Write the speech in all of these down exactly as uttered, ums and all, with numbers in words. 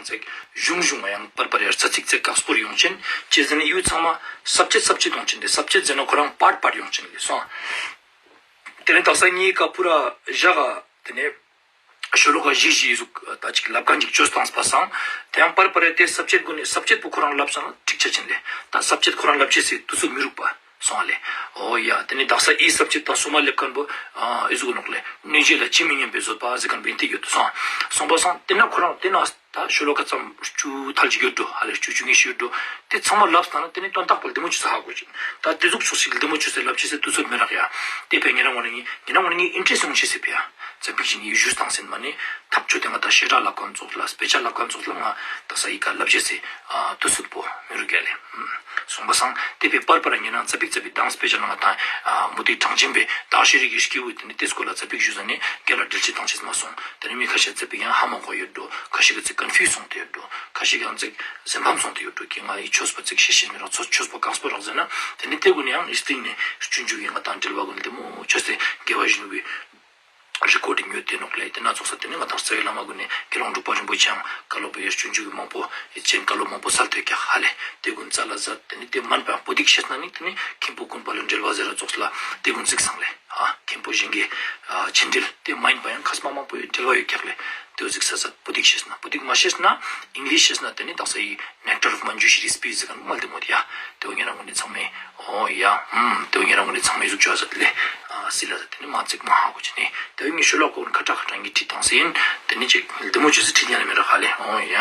ཚིག་གཞུང་གཞུང་ཡང་པར་པར་ཡར་རྩ་ཚིག་ཚིག་ཁག་སྤོར་ཡོང་ཆེན་ཅེས་ཟེར་ནས་ཡུལ་ཚང་མ་ས་བཅད་ས་བཅད་གཏོང་ཆེན་དེ་ས་བཅད་ཟེར་ན་ཁོ་རང་པར་པར་ཡོང་ཆེན་ལས་སོང་། དེ་ནས་དག་ས་ངའི་ཀ་པུ་ར་བཞག་ག་དེ་ནས་ཤོ་ལོ་ཀ་བཞི་བཞི་ཟུག་ད་ཅིག་ལབ་མཁན་ཅིག་བཅོས་བཏང་པ་སང་དེ་ཡང་པར་པར་ཡ་དེ་ས་བཅད་དགོས་ནས་ས་བཅད་པོ་ཁོ་རང་ལབ་སང་ཁྲིག་ཆ་ཆེན་ལས་ད་ས་བཅད་ཁོ་རང་ལབ་ཆེ་སའི་དུས་ཚོད་མི་རུག་པ། སོང་བ་ལས། ཨོ་ཡ། དེ་ནི་དག་ས་ཨི་ས་བཅད་དང་སོ་མ་ལེབ་མཁན་པོ། ཨ་ཨི་ཟུག་ནོག་ལས། གནོད་བྱེད་ལ་ཇི་མི་སྙམ་པའི་བཟོད་པ་ཟེར་མཁན་པོ་ཡིན་ཏེ་ཡོད་དོ་སོང་། སོང་པ་སང་དེ་ན་ཁོ་རང་དེ་ན་ད་ཤོ་ལོ་ཀ་ཙམ་བཅུ་ཐལ་ཅིག་ཡོད་འགྲོ་ཧ་ལས་བཅུ་བཅུ་གཉིས་ཤིག་ཡོད་འགྲོ། དེ་ཚང་མ་ལབ་སྟངས་ན་དེ་ནི་དོན་དག་པོ་ལྡེ་མོ་ཆུ་ས་ཧ་གོ་ཅིག་ད་དེ་ཟུག་ཚོགས་ཤིག་ལྡེ་མོ་ཆུ་ས་ལབ་ཅི་སའི་དུས་ཚོད་མི་རག་ཡ། དེ་ཕའི་ཉེ་རང་ངོ་ནི་ངི་ཉེ་རང་ངོ་ནི་ངི་ཨིན་ཊེ་རེ་སི་ཡོང་ཆེ་སའི་ཕི་ཡ། ཙམ་པིག་ཅིག་ནི་ཡུལ་ཞུས་དང་སེན་མ་ནི་ཐབས་ཆོད་དེ་ང་ད་བཤད་གྲྭ་ལབ་མཁན་ཚོགས་ལ་དཔེ་ཆ་ལབ་མཁན་ཚོགས་ལ་ང་ད་ས་ཡི་ག་ལབ་བྱེད་སའི་ཨ་དུས་ཚོད་པོ་མི་རུ་རྒྱལ་ལས། སོང་པ་སང་དེ་པའི་པར་པར་ཉེ་ན་ཙ་པིག་ཙ་པིག་དང་དཔེ་ཆ་ནང་ང་དང་ཨ་མུ་ཏིག་གྲངས་ཅན་པའི་དག་ཤེས་རིག་གི་སྐྱེས་བུ་དེ་ནི་དེ་སྐོར་ལ་ཙ་པིག་ཞུས་ས་ནི་རྒྱལ་ལ་འགྲེལ་བཤད་བཏང་ཆེས་མ་སོང་། དེ་ནི་མི་ཁ་ཤས་ཙ་པིག་ཡང་ཧ་མ་གོ་ཡོད་འགྲོ། ཁ་ཤས་ཀྱི་ཙིག་ཀོན་ཕིའུ་སོང་དེ་ཡོད་འགྲོ། ཁ་ཤས་ཀྱང་ཙིག་གཟན་ཕམ་སོང་དེ་ཡོད་འགྲོ། ཁྱེད་ང་ཡི་ཆོས་པ་ཙིག་ཤེས་ཤེས་མི་རག་ཚོ་ཆོས་པ་གང་སྤོ་རག་ཟེར་ན་དེ་ནི་དེ་ཀུན་ཡང་ཨིས་ཏིང་ནས་སྤྱོད་འཇུག་གི་ང་དང་འབྲེལ་བ་ཀུན་ལྡེ་མོ་ཆོས་སེ་དགེ་བ་བཞིན་པའི་རི་ཀོར་ཌིང་ཡོད་དེ་ནོག་ལས། དེ་ན་ཚོགས་ས་དེ་ནི་ང་དང་རྩ་བའི་བླ་མ་ཀུན་ནས་དགེ་སློང་འབྲུག་པ་རིན་པོ་ཆེའང་བཀའ་སློབ་པའི་སྤྱོད་འཇུག་གི་མང་པོ་ཡི་ཆེན་བཀའ་སློབ་མང་པོ་སལ་ཐོས་ཀྱང་ཧ་ལས་དེ་ཀུན་རྩ་ལ་ཟ། དེ་ནི་དེ་མན་པའང་པོ་ཏིག་ཤེས་ན་ནི་དེ་ནི་མཁན་པོ་ཀུན་པ་ལ་འབྲེལ་བ་ཟེར་ར་ཚོགས་ལ་དེ་ཀུན་ཚིག་སང་ལས། ཨ་མཁན་པོ་གཞན་གྱི་ཨ་ཆེན་འབྲེལ་དེ་མ་ཡིན་པ་ཡང་ཁ་སྨྲ་མང་པོའི་འབྲེལ་བ་ཡོད་ཀྱག་ལས། དེ་ཚིག་ས་ས་པོ་ཏིག་ཤེས་ན་པོ་ཏིག་མ་ཤེས་ན་ཨིང་ལིཤ་ཤེས་ན་དེ་ནི་དག་ས་ཡི་Nectar of Manjushri speech ཟེར་མཁན་མ་ལྡེ་མོ་དེ་ཡ། དེ་བོ་ཉེ་རང་ངོ་ནས་ཚང་མས་ཨོ་ཡ། ཨུམ། དེ་བོ་ཉེ་རང་ངོ་ནས་ཚང་མས་གཟུགས་ཅོ་ཟ་དེ་ལས་ཨ་སི་ལ་ཟ་དེ་ནི་མ་ཚིག་མ་ཧ་གོ་ཅི་ནི་དེ་བོ་ངའི་ཤོ་ལོ་ཀ་ཁ་ཁྲ་ཁ་ཁྲ་ངའི་ཁྲིད་དང་ཟིན་དེ་ནི་ཅིག་ལྡེ་མོ་ཅོ་ཟི་ཁྲིད་ཉན་ལ་མི་ར་ཧ་ལས་ཨོ་ཡ།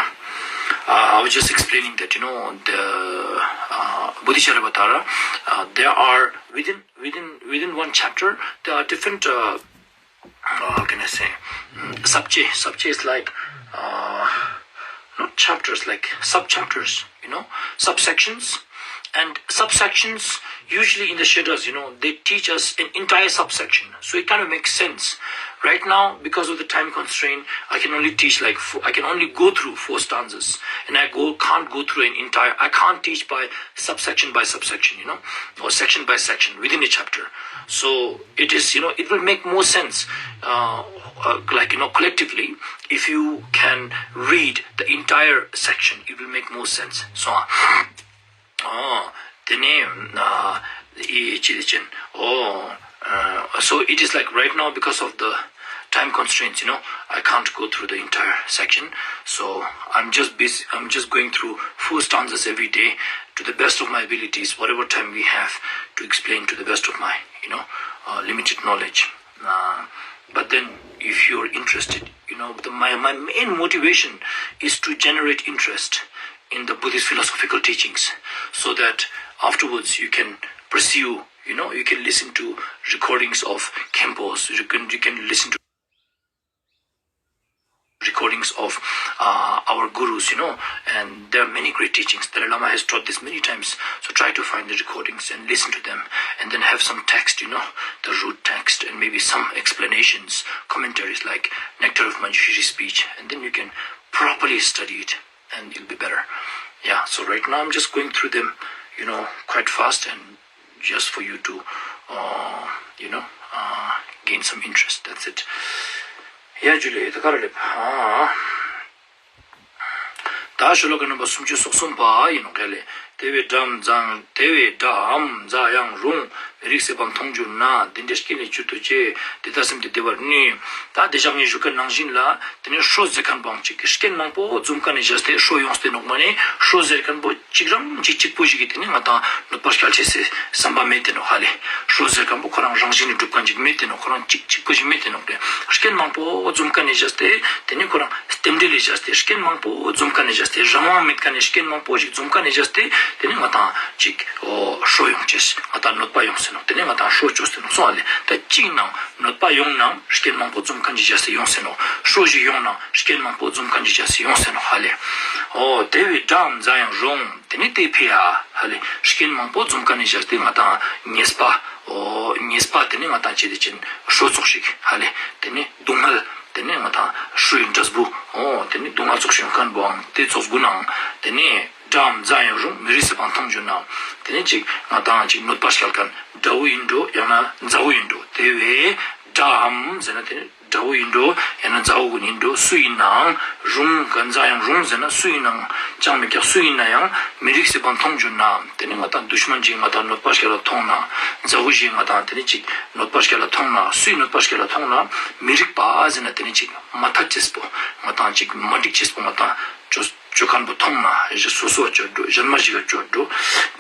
Uh, I was just explaining that, you know, the uh, Bodhichariya Tara, uh, there are within within within one chapter, there are different uh, uh, how can I say, mm, subject. Subject is like uh, not chapters, like sub chapters, you know, subsections. And subsections usually in the Shedras, you know, they teach us an entire subsection. So it kind of makes sense. Right now, because of the time constraint, I can only teach like four, I can only go through four stanzas, and I go can't go through an entire. I can't teach by subsection by subsection, you know, or section by section within a chapter. So it is, you know, it will make more sense, uh, uh, like, you know, collectively, if you can read the entire section, it will make more sense. So, uh, oh, the name, uh, the, oh, uh, so it is like right now because of the time constraints, you know, I can't go through the entire section. So I'm just busy, I'm just going through four stanzas every day to the best of my abilities, whatever time we have to explain to the best of my, you know, uh, limited knowledge. Uh, but then, if you're interested, you know, the, my, my main motivation is to generate interest in the Buddhist philosophical teachings so that afterwards you can pursue, you know, you can listen to recordings of Khenpos, you can, you can listen to recordings of uh, our gurus, you know, and there are many great teachings. Dalai Lama has taught this many times. So try to find the recordings and listen to them, and then have some text, you know, the root text, and maybe some explanations, commentaries like Nectar of Manjushri speech, and then you can properly study it, and you'll be better. Yeah. So right now I'm just going through them, you know, quite fast and just for you to, uh, you know, uh, gain some interest. That's it. ཡ་ཇུ་ལེ་ད་ག་ར་ལེ། ཨ་ད་ཤོ་ལོ་ཀ་རྣམ་པ་སུམ་ཅུ་སོ་གསུམ་པ་ཡིན་ནོ་ག་ལེ། དེ་བས་སྒྲའམ་ཛཾ། དེ་བས་སྒྲའམ་ཛ་ཡང་རུང་། མི་རིགས་སྲེད་པ་མཐོང་གྱུར་ན། འདི་འདྲའི་རྐྱེན་ལས་བྱུར་དུ་བཅས། དེ་ལྟར་སེམས་དེ་བདེ་བར་ནུས། ད་དེ་ཞག་ངས་ཞུ་མཁན་ནང་བཞིན་ལ། དེ་ནས་ཧྲོ་ཟེར་མཁན་པོའང་གཅིག་གི་རྐྱེན་མང་པོ་འཛོམས་ཀ་ནས་བཞག་སྟེ་ཧྲོ་ཡོང་སྟེ་ནོག་མ་ནས་ཧྲོ་ཟེར་མཁན་པོ་གཅིག་རང་གཅིག་གཅིག་པོ་ཞིག་གིས་དེ་ནས་ང་དང་གནོད་པ་སྐྱལ་ཆེས་སི་བསམ་པ་མེད་དེ་ནོག་ཧ་ལེ། ཧྲོ་ཟེར་མཁན་པོ་ཁོ་རང་རང་བཞིན་ནས་གྲུབ་མཁན་ཅིག་མེད་དེ་ནོག་ཁོ་རང་གཅིག་གཅིག་པོ་ཞིག་མེད་དེ་ནོག་ལེ། རྐྱེན་མང་པོ་འཛོམས་ཀ་ནས་བཞག་སྟེ་དེ་ནས་ཁོ་རང་རྟེན་འབྲེལ་ལས་བཞག་སྟེ་རྐྱེན་མང་པོ་འཛོམས་ཀ་ནས་བཞག་སྟེ་རང་དབང་མེད་ཀ་ནས་རྐྱེན་མང་པོ་ཞིག་འཛོམས་ཀ་ནས་བཞག་སྟེ་དེ་ནས་ང་དང་གཅིག་ཨོ་ཧྲོ་ཡོང་ཆེས་ང་དང་གནོད་པ་ཡོང་སེ་ནོག་དེ་ནས་ང་དང་ཧྲོ་བཅོས་སེ་ནོག་སོང་ཨ་ལེ། ད་གཅིག་ནང་གནོད་པ་ཡོང་ནའང་རྐྱེན་མང་པོ་འཛོམས་མཁན་གྱི་རྒྱལ་སྲས་ཡོང་སེ་ནོག་ཧྲོ་ཞིག་ཡོང་ནའང་རྐྱེན་མང་པོ་འཛོམས་མཁན་གྱི་རྒྱལ་སྲས་ཡོང་སེ་ནོག་ཧ་ལེ། ཨོ་དེ་བས་སྒྲའམ་ཛ་ཡང་རུང་། དེ་ནི་དེ་ཕི་ཡ་ཧ་ལེ། རྐྱེན་མང་པོ་འཛོམས་མཁན་ནི་བཞག་སྟེ་ང་དང་ཉེས་པ། ཨོ་ཉེས་པ་དེ་ནི་ང་དང་ཅི་དེ་ཅན་ཧྲོ་ཚོགས་ཤིག་ཧ་ལེ། དེ་ནི་སྡུག་བསྔལ་དེ་ནི་ང་དང་ཧྲོའི་འབྲས་བུ། ཨོ་དེ་ནི་སྡུག་བསྔལ་ཚོགས་ཤིག་ཡོང་མཁན་པོའང་དེ་ཚོགས་དགུ་ནའང་དེ་ནི། སྒྲའམ་ཛ་ཡང་རུང་། མི་རིགས་སྲེད་པ་མཐོང་གྱུར་ན། དེ་ནས་ཅིག་ང་དང་ཅིག་གནོད་པ་སྐྱལ་མཁན་དགྲ་བོ་ཡིན་འགྲོ་ཡང་ན་མཛའ་བོ་ཡིན་འགྲོ། དེ་བས་སྒྲའམ་ཟེར་ན་དེ་ནི་ དགྲ་བོ་ཡིན་འགྲོ། ཡང་ན་མཛའ་བོ་ཡིན་འགྲོ། སུ་ཡིན་ནའང་རུང་། གང་ཟག་ཡང་རུང་ཟེར་ན། སུ་ཡིན་ནའང་ཅང་མི་ཁྱག་སུ་ཡིན་ན་ཡང་མི་རིགས་ཟེར་བ་མཐོང་གྱུར་ན། དེ་ནི་ང་དང་དུཤ་མན་ཅིག་ང་དང་གནོད་པ་སྐྱེལ་ལ་མཐོང་ན། མཛའ་བོ་ཞིག་ང་དང་དེ་ནི་ཅིག་གནོད་པ་སྐྱེལ་ལ་མཐོང་ན། སུའི་གནོད་པ་སྐྱེལ་ལ་མཐོང་ན། མི་རིགས་པ་ཟེར་ན་དེ་ནི་ཅིག་མ་ཐག་ཅེས་པོ། ང་དང་ཅིག་མ་འགྲིག་ཅེས་པོ། ང་དང་ཅོ་ཅོ་མཁན་པོ་མཐོང་ན། སོ་སོ་ཅོ་འགྲོ། གཞན་མ་ཞིག་ག་ཅོ་འགྲོ།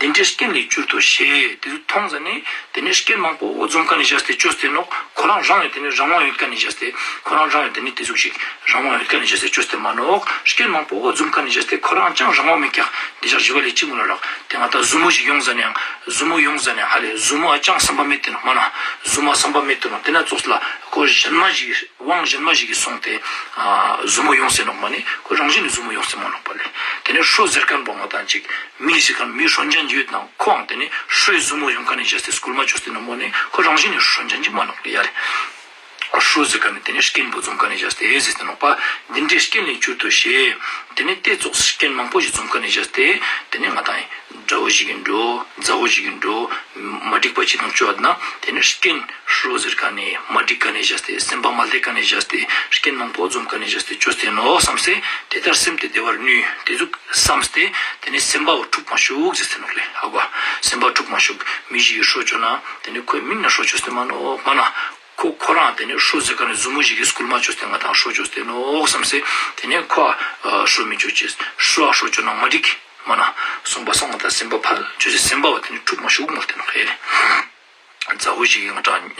འདི་འདྲའི་རྐྱེན་ལས་གྱུར་ཏོ་ཞེས། དེ་ཚོ་མཐོང་ཟ་ནས་དེ་ནས་རྐྱེན་མང་པོ་འཛོམས་ཀ་ནས་བཞག་སྟེ་ཅོས་ཏེ་ནོག་ཁོ་རང་རང་ཡོད་དེ་ནས་རང་དབང་ཡོད་ཀ་ནས་བཞག་སྟེ། ཁོ་རང་རང་ཡོད་དེ་ནས་དེ་ཟུག་ཞིག་རང་དབང་ཡོད་ཀ་ནས་བཞག་སྟེ་ཅོས་ཏེ་མ་ནོག་རྐྱེན་མང་པོ་འཛོམས་ཀ་ནས་བཞག་སྟེ་ཁོ་རང་ཅང་རང་དབང་མེད་ཀྱག་འདི་ཞག་ཞི་བ་ལས་ཅི་མོ་ལ་རག་དེ་ང་ད་ཟུ་མོ་ཞིག་ཡོང་ཟ་ནས་ཡང་ཟུ་མོ་ཡོང་ཟ་ནས་ཧ་ལས་ཟུ་མོ་ཨ་ཅང་བསམ་པ་མེད་དེ་ནོག་མ་ན་ཟུ་མོ་བསམ་པ་མེད་དེ་ནོག་དེ་ན་ཙོགས་ལ་ཁོ་གཞན་མ་ཞིག་དབང་གཞན་མ་ཞིག་གིས་སོང་སྟེ། ཨ་ཟུ་མོ་ཡོང་ཟེར་ནོག་མ་ནི་ཁོ་རང་བཞིན་ནས་ཟུ་མོ་ཡོང་ཟེར་མ་ནོག་པ་ལེ། དེ་ནས་ཧྲོ་ཟེར་མཁན་པོ་ང་དང་ཅིག་མི་ཟེར་མཁན་མི་ཧྲོ་འཇན་ཡོད་ནང་ཁོའང་དེ་ནས་ཧྲོའི་ཟུ་མོ་ཡོང་མཁན་ནས་བྱས་ཏེ་སྐུལ་མ་བཅོས་ཏེ་ནོག་མོ་ནི་ཁོ་རང་བཞིན་ནས་ཧྲོ་འཇན་གྱི་མ་ནོག་ལེ་ཡ་རེ། ཧྲོ་ཟེར་མཁན་ནི་དེ་ནས་རྐྱེན་པོ་འཛོམས་མཁན་ནས་བྱས་ཏེ་ཨེ་ཟེར་ཏེ་ནོག་པ། འདི་འདྲའི་རྐྱེན་ལས་གྱུར་ཏོ་ཞེས། དེ་ནས་དེ་ཙོགས་རྐྱེན་མང་པོ་ཞིག་འཛོམས་མཁན་ནས་བྱས་ཏེ་དེ་ནས་ང་དང་དགྲ་བོ་ཞིག་གིས་འགྲོ། མཛའ་བོ་ཞིག་གིས་འགྲོ། མ་འགྲིག་པ་ཅི་དང་བཅོ་ན་དེ་ནི་རྐྱེན་ཧྲོ་ཟེར་མཁན་ནས་མ་འགྲིག་མཁན་ནས་བྱས་ཏེ་སེམས་པ་མ་བདེ་མཁན་ནས་བྱས་ཏེ་རྐྱེན་མང་པོ་འཛོམས་མཁན་ནས་བྱས་ཏེ་བཅོས་ཏེ་ནོག་བསམ་སེ་དེ་ལྟར་སེམས་དེ་བདེ་བར་ནུས། དེ་ཟུག་བསམ་སྟེ་དེ་ནི་སེམས་པ་འཁྲུག་མ་བཅུག་ཟེར་ཏེ་ནོག་ལེ། ཧ་གོ། སེམས་པ་འཁྲུག་མ་བཅུག་མི་ཞིག་གིས་ཧྲོ་བཅོ་ན་དེ་ནི་ཁོའི་མིང་ན་ཧྲོ་བཅོས་ཏེ་མ་ནོག་མ་ན། ཁོ་ཁོ་རང་དེ་ནི་ཧྲོ་ཟེར་མཁན་ནས་ཟུ་མོ་ཞིག་གིས་སྐུལ་མ་བཅོས་ཏེ་ང་དང་ཧྲོ་བཅོས་ཏེ་ནོག་བསམ་སེ་དེ་ནི་ཁོ་ཨ་ཧྲོ་མི་བཅོ་ཅེས་ཧྲོ་ཨ་ཧྲོ་བཅོ་ན་མ་འགྲིག་མ་ན། གསུངས་པ་སོང་ང་དང་སེམས་པ་ཕལ་ཆེར་སེམས་པ་བ་དེ་ནི་འཁྲུག་མ་བཅུག་མོ་དེ་ནོག་ཧེ་ལེ། མཛའ་བོ་ཞིག་གིས་ང་དང་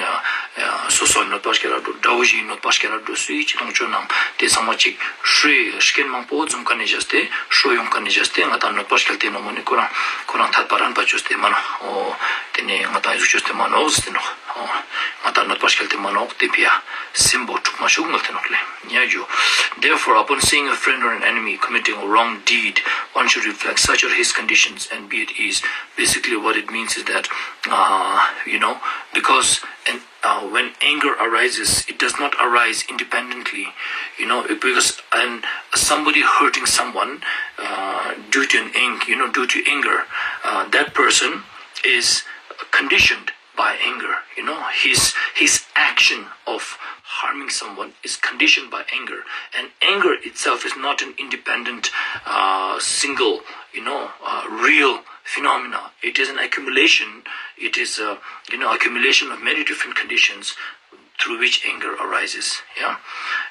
སོ་སོ་གནོད་པ་སྐྱེལ་ལ་འགྲོ། དགྲ་བོ་ཞིག་གིས་གནོད་པ་སྐྱེལ་ལ་འགྲོ། སུ་ཡིས་ཅི་དང་བཅོ་ནའང་དེ་ཚང་མ་ཅིག་ཧྲོའི་རྐྱེན་མང་པོ་འཛོམས་མཁན་ནས་བྱས་ཏེ་ཧྲོ་ཡོང་མཁན་ནས་བྱས་ཏེ་ང་དང་གནོད་པ་སྐྱེལ་ཏེ་ནོག་མོ་ནི་ཁོ་རང་ཁོ་རང་ཐད་པ་རན་པ་བཅོས་ཏེ་མ་ནོག་འོ་དེ་ནས་ང་དང་ཡུག་བཅོས་ཏེ་མ་ནོག་ཟེར་ཏེ་ནོག་འོ་ང་དང་གནོད་པ་སྐྱེལ་ཏེ་མ་ནོག་དེ་ཕི་ཡ་སེམས་པོ་འཁྲུག་མ་བཅུག་མོ་དེ་ནོག་ལེ། ཉ་ཇུ། Therefore, upon seeing a friend or an enemy committing a wrong deed, one should reflect, such are his conditions, and be at ease. Basically, what it means is that, uh, you know, because an, uh, when anger arises, it does not arise independently, you know, because and somebody hurting someone uh, due to an ang- you know, due to anger, uh, that person is conditioned by anger. You know, his his action of harming someone is conditioned by anger, and anger itself is not an independent, uh, single, you know, uh, real phenomena. It is an accumulation. It is a, you know, accumulation of many different conditions through which anger arises. Yeah,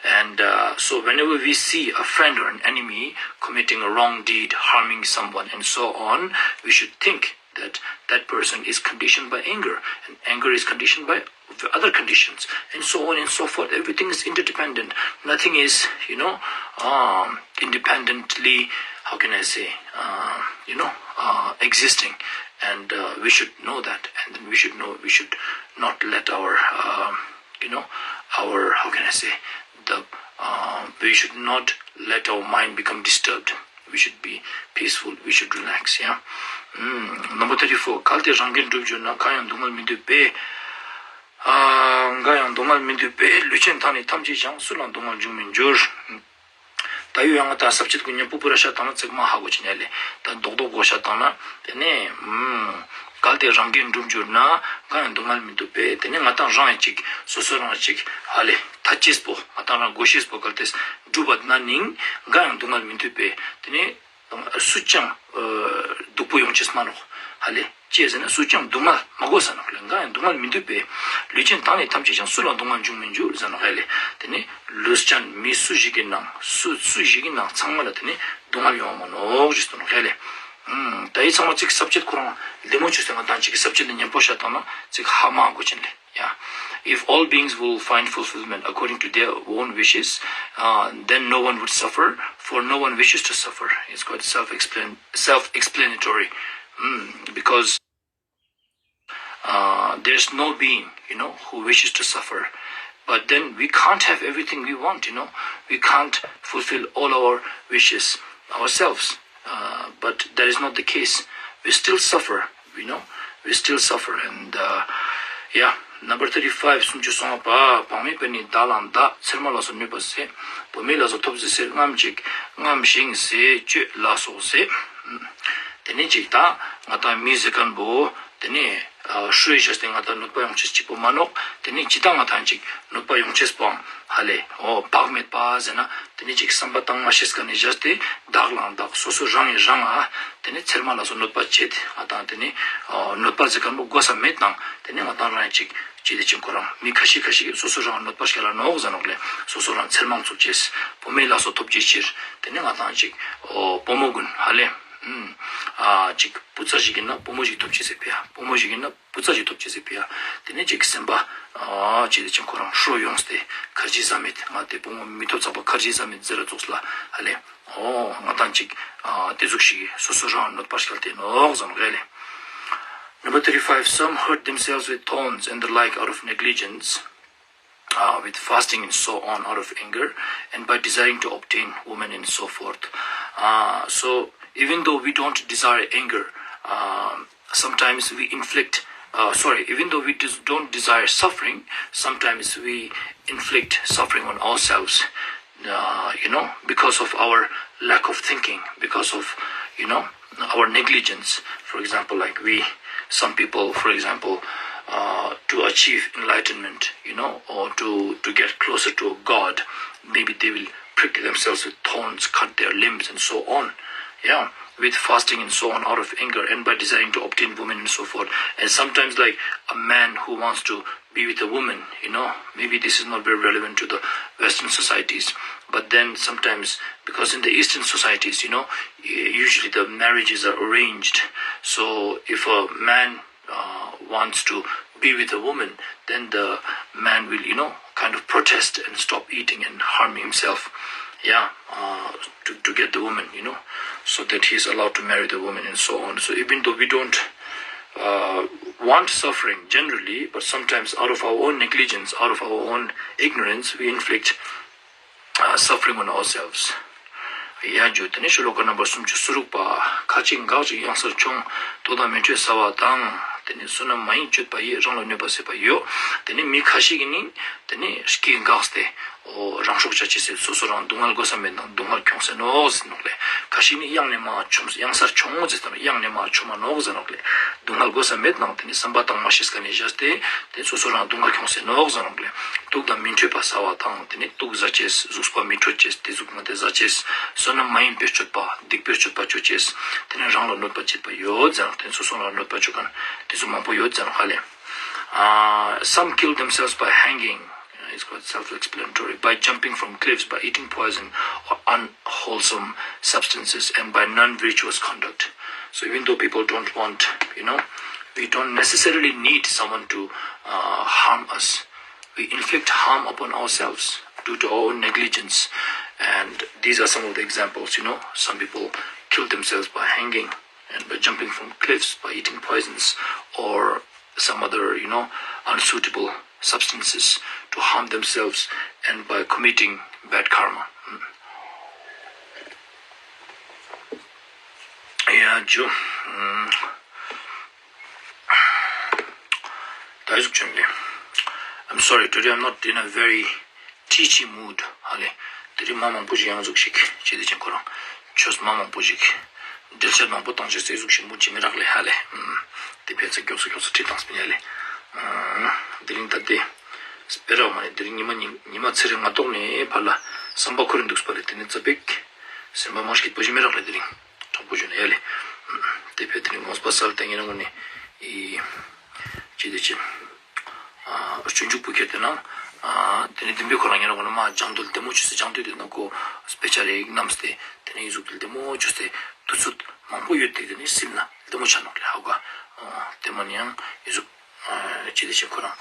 and uh, so whenever we see a friend or an enemy committing a wrong deed, harming someone, and so on, we should think that that person is conditioned by anger, and anger is conditioned by other conditions, and so on and so forth. Everything is interdependent. Nothing is, you know, um, independently, how can I say, uh, you know, uh, existing. And uh, we should know that, and then we should know, we should not let our, um, you know, our, how can I say, the, uh, we should not let our mind become disturbed. We should be peaceful. We should relax. Yeah. Mm. Number thirty-four. གལ་ཏེ་རང་གིས་འགྲུབ་གྱུར་ན། གང་ཡང་སྡུག་བསྔལ་མི་འདོད་པས། ཨ། གང་ཡང་སྡུག་བསྔལ་མི་འདོད་པས། ལུས་ཅན་དག་ནི་ཐམས་ཅད་ཀྱང་། སུ་ལའང་སྡུག་བསྔལ་འབྱུང་མི་འགྱུར། ད་ཡོད་ཡང་ད་ས་བཅད་ཀྱི་མཉམ་པོ་པུ་ར་ཤ་དང་ན་ཚིག་མ་ཧ་གོ་ཅི་ནས་ལས་ད་རྡོག་རྡོག་གོ་ཤ་དང་ན་དེ་ནས་ཨུམ། གལ་ཏེ་རང་གིས་འགྲུབ་གྱུར་ན། གང་ཡང་སྡུག་བསྔལ་མི་འདོད་པས། དེ་ནས་ང་དང་རང་ཡང་ཅིག་སོ་སོ་རང་ཅིག་ཧ་ལས་ཐ་ཅེས་པོ་ང་དང་རང་གོ་ཤེས་པོ་གལ་ཏེ་འགྲུབ་པ་ན་ནིང་གང་ཡང་སྡུག་བསྔལ་མི་འདོད་པས། དེ་ནས་སུ་ཅང་སྡུག་པོ་ཡོང་ཅེས་མ་ནོག་ཧ་ལས། ཅི་ཟེར་ན་སུ་ཅང་སྡུག་བསྔལ་མ་དགོས་ས་ནོག་ལེ། གང་ཡང་སྡུག་བསྔལ་མི་འདོད་པས། ལུས་ཅན་དག་ནི་ཐམས་ཅད་ཀྱང་། སུ་ལའང་སྡུག་བསྔལ་འབྱུང་མི་འགྱུར་ཟེར་ནོག་ཧ་ལས། དེ་ནི་ལུས་ཅན་མི་སུ་ཞིག་གི་ནང་སུ་སུ་ཞིག་གི་ནང་ཚང་མ་ལ་དེ་ནི་སྡུག་བསྔལ་ཡོང་མ་ནོག་ཞེས་སོ་ནོག་ཧ་ལས། ད་ཡི་ཚང་མ་ཅིག་ས་བཅད་ཁོ་རང་ལེ་མོ་ཆུ་སེ་ང་དང་ཅིག་ས་བཅད་ལ་མཉམ་པོ་བཤད་བཏང་ན་ཅིག་ཧ་མ་གོ་ཅན་ལེ། Yeah. If all beings will find fulfillment according to their own wishes, uh, then no one would suffer, for no one wishes to suffer. It's quite self-explain- self-explanatory. Mm, because uh, there's no being, you know, who wishes to suffer. But then we can't have everything we want, you know. We can't fulfill all our wishes ourselves. Uh, but that is not the case. We still suffer, you know. We still suffer. And, uh, yeah, number thirty-five, སུམ་ཅུ་སོ་ལྔ་པ། བག་མེད་པས་ནི་བདག་ལའང་བདག་ཚེར་མ་ལ་སོགས་གནོད་པ་བྱེད། བུད་མེད་ལ་སོགས་ཐོབ་བྱེད་ཟེར། རྔམ་བྱེད་རྔམ་ཞིང་ཟས་སྤྱོད་ལ་སོགས་ཟེར། དེ་ནས་ཅིག་ད་ང་དང་མི་ཟེར་མཁན་པོ་དེ་ནས་ ཨ་ཧྲུའེ་བྱས་ཏེ་ང་དང་གནོད་པ་ཡོང་ཅེས་གཅིག་པོ་མ་ནོག། དེ་ནི་ཇི་ལྟར་ང་དང་ཅིག་གནོད་པ་ཡོང་ཅེས་པོའང་ཧ་ལས་འོ་བག་མེད་པ་ཟེར་ན་དེ་ནི་ཅིག་བསམ་པ་བཏང་མ་ཤེས་ཀ་ནས་བྱས་ཏེ་བདག་ལའང་བདག་སོ་སོ་རང་ཡིན་རང་ཨ་དེ་ནི་ཚེར་མ་ལ་སོགས་གནོད་པ་བྱེད་དེ་ང་དང་དེ་ནི་ཨ་གནོད་པ་ཟེར་མཁན་པོ་དགོས་ས་མེད་དང་དེ་ནི་ང་དང་རང་ཅིག་ཅི་དེ་ཅིག་ཁོ་རང་མི་ཁ་ཤས་ཁ་ཤས་ཀྱིས་སོ་སོ་རང་གནོད་པ་སྐྱེལ་ལ་ནོག་ཟེར་ནོག་ལེ། སོ་སོ་རང་ཚེར་མ་འཚུབ་ཅེས་བུད་མེད་ལ་སོགས་ཐོབ་ཅེས་ཕྱིར་དེ་ནི་ང་དང་ཅིག་ཨོ་བུ་མོ་ཀུན་ཧ་ལས་ཨུམ་ཨ་ཅིག་བུ་ཚ་ཞིག་ཡིན་ན་བུ་མོ་ཞིག་ཐོབ་ཅེས་ཟེར་ཕི་ཡ། བུ་མོ་ཞིག་ཡིན་ན་བུ་ཚ་ཞིག་ཐོབ་ཅེས་ཟེར་ཕི་ཡ། དེ་ནས་ཅིག་སེམས་པ་ཨ་ཅི་དེ་ཅིག་ཁོ་རང་ཧྲོ་ཡོངས་ཏེ་ཁར་ཇི་ཟ་མེད་ང་དེ་བུ་མོ་མི་ཐོབ་ཚགས་པ་ཁར་ཇི་ཟ་མེད་ཟེར་ར་ཙོགས་ལ་ཧ་ལས་ཨོ་ང་དང་ཅིག་ཨ་དེ་ཟུག་ཞིག་སོ་སོ་རང་གནོད་པ་སྐྱེལ་ཏེ་ནོག་ཟེར་ནོག་ལེ། Number thirty-five, some hurt themselves with thorns and the like out of negligence, uh, with fasting and so on out of anger, and by desiring to obtain women and so forth. Uh, so even though we don't desire anger, um, sometimes we inflict, uh, sorry, even though we des- don't desire suffering, sometimes we inflict suffering on ourselves. Uh, you know, because of our lack of thinking, because of, you know, our negligence. For example, like we, some people, for example, uh, to achieve enlightenment, you know, or to, to get closer to a God, maybe they will prick themselves with thorns, cut their limbs, and so on. Yeah, with fasting and so on, out of anger, and by desiring to obtain women and so forth. And sometimes, like a man who wants to be with a woman, you know, maybe this is not very relevant to the Western societies, but then sometimes, because in the Eastern societies, you know, usually the marriages are arranged. So if a man uh, wants to be with a woman, then the man will, you know, kind of protest and stop eating and harm himself. Yeah, uh, to, to get the woman, you know, so that he is allowed to marry the woman and so on. So even though we don't uh, want suffering generally, but sometimes out of our own negligence, out of our own ignorance, we inflict uh, suffering on ourselves. ཡ་ཇུ་དེ་ནས་ཤོ་ལོ་ཀ་ནམ་བར་སུམ་ཅུ་སོ་དྲུག་པ། ཁ་ཅིག་འགག་ཅིང་གཡང་སར་མཆོང་། ལྟོགས་དང་མི་འཕྲོད་ཟ་བ་དང་། དེ་ནས་བསོད་ནམས་མ་ཡིན་སྤྱོད་པ་ཡིས། རང་ལ་གནོད་པ་བྱེད་པ་ཡོད། དེ་ནས་མི་ཁ་ཤས་ཀྱིས་ནི་དེ་ནས་སྐད་འགགས་ཏེ། ཨོ་རང་སྲོག་བཅད་ཅེས་ཟེར་སོ་སོ་རང་སྡུག་བསྔལ་དགོས་ས་མེད་ནང་སྡུག་བསྔལ་ཁྱོངས་ཟེར་ནོག་ཟེར་ནོག་ལེ། ཁ་ཤས་ནི་གཡང་ནས་མར་མཆོངས་གཡང་སར་མཆོངས་ཟེར་ནོག་གཡང་ནས་མར་མཆོངས་མ་ནོག་ཟེར་ནོག་ལེ། སྡུག་བསྔལ་དགོས་ས་མེད་ནང་དེ་ནི་བསམ་པ་བཏང་མ་ཤེས་ཀ་ནས་བཞག་སྟེ་དེ་སོ་སོ་རང་སྡུག་བསྔལ་ཁྱོངས་ཟེར་ནོག་ཟེར་ནོག་ལེ། ལྟོགས་དང་མི་འཕྲོད་པ་ཟ་བ་དང་དེ་ནི་ལྟོགས་ཟ་ཅེས་གཟུགས་པོ་མི་འཕྲོད་ཅེས་དེ་ཟུག་ང་དེ་ཟ་ཅེས་བསོད་ནམས་མ་ཡིན་པའི་སྤྱོད་པ་སྡིག་པའི་སྤྱོད་པ་སྤྱོད་ཅེས་དེ་ནི་རང་ལ་གནོད་པ་བྱེད་པ་ཡོད་ཟེར་ནོག་དེ་ནི་སོ་སོ་རང་ལ་གནོད་པ་བྱེད་མཁན་དེ་ཚོ་མང་པོ་ཡོད་ཟེར་ནོག་ཧ་ལེ། Uh, some kill themselves by hanging. It's quite self-explanatory. By jumping from cliffs, by eating poison or unwholesome substances, and by non-virtuous conduct. So even though people don't want, you know, we don't necessarily need someone to uh, harm us. We inflict harm upon ourselves due to our own negligence. And these are some of the examples, you know, some people kill themselves by hanging and by jumping from cliffs, by eating poisons, or some other, you know, unsuitable substances to harm themselves and by committing bad karma. ཡ་ཇུ། ད་ཨི་ཟུག་བྱུང་ལེ། I'm sorry, today I'm not in a very teachy mood. ཧ་ལེ། དེ་རིང་མ་མང་པོ་ཞིག་ཡང་ཟུག་ཞིག་བྱེད་དེ་ཅན་ཁོ་རང་ཆོས་མ་མང་པོ་ཞིག་འགྲེལ་བཤད་མང་པོ་གཏོང་ཆེད་ཟེ་ཟུག་ཞིག་མུ་ཅི་མི་རག་ལེ་ཧ་ལེ། དེ་ཕལ་ཆེར་མགྱོགས་སུ་མགྱོགས་སུ་ཁྲིད་བཏང་སྤིན་ཡ་ལེ། དེ་རིང་ད་དེ་སྤེ་ར་མ་ནི་དེ་རིང་ཉི་མ་ཉི་ཉི་མ་ཚེ་རིང་ང་ཏོག་ནས་ཕར་ལ་བསམ་པ་ཁོ་རེ་འདུག་སྤ་ལེ། དེ་ནི་ཙ་པིག་སེམས་པ་མ་སྐྱིད་པོ་ཞིག་མི་རག་ལེ་དེ་རིང་། དྲང་པོ་ཞུས་ན་ཡ་ལེ། དེ་ཕེ་དེ་ནི་ངོས་པ་སལ་ཏེ་ངེ་རང་ངོ་ནི་ཨི་ཅི་དེ་ཅི་ཨ་སྤྱོད་འཇུག་པུ་ཁྱེར་ཏེ་ན་ཨ་དེ་ནི་དིམ་པའི་ཁོ་རང་ངེ་རང་ངོ་ནི་མ་ལྗང་དུ་ལྡེ་མོ་ཆུ་སེ་ལྗང་དུ་དེ་ན་ཁོ་དཔེ་ཆ་རེ་བསྣམས་ཏེ་དེ་ནི་ཨི་ཟུག་དེ་ལྡེ་མོ་ཆུ་སེ་དུས་ཚོད་མང་པོ་ཡོད་དེ་དེ་ནི་སིམ་ན་ལྡེ་མོ་ཆ་ནོག་ལེ་ཧ་ག་དེ་མ་ནི་ཡང་ཨི་ཟུག་ཅི་དེ་ཅི་ཁོ་རང་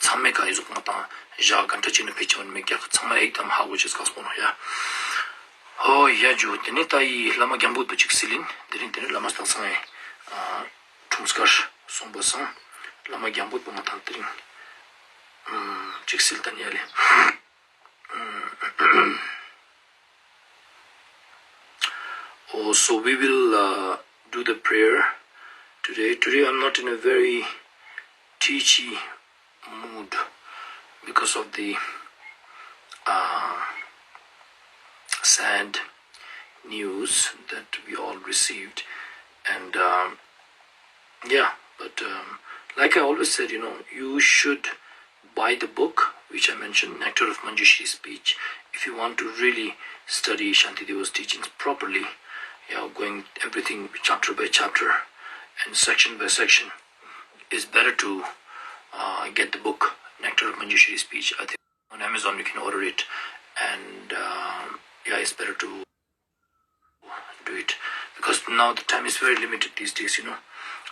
ཚང་མེད་ཀ་ཨི་ཟུག་ང་དང་ཞག་ག་འདྲ་ཅིག་ནི་ཕེ་ཆེ་བ་མེད་ཀྱག་ཚང་མ་ཨེག་དམ་ཧ་གོ་ཅེས་ཀག་སྤོ་ནོ་ཡ། ཧོ་ཡ་ཇུ། དེ་ནི་ད་ཡི་བླ་མ་རྒྱང་བུ་དུ་ཅིག་སིལ་ཡིན། དེ་རིང་དེ་ནི་བླ་མ་སྟག་ཚང་ཡི་ཨ་འཁྲུངས་སྐར་སོང་པ་སང་བླ་མ་རྒྱང་བུ་དུ་མ་དང་དེ་རིང་ཨམ་ཅིག་སིལ་ད་ནི་ཡ་ལེ། Oh, so we will uh, do the prayer today. Today I'm not in a very teachy mood because of the uh, sad news that we all received. And um, yeah, but um, Like I always said, you know, you should buy the book which I mentioned, Nectar of Manjushri Speech, if you want to really study Shantideva's teachings properly. Yeah, going everything chapter by chapter and section by section, it's better to uh, get the book Nectar of Manjushri Speech. I think on Amazon you can order it, and uh, yeah, it's better to do it because now the time is very limited these days. You know,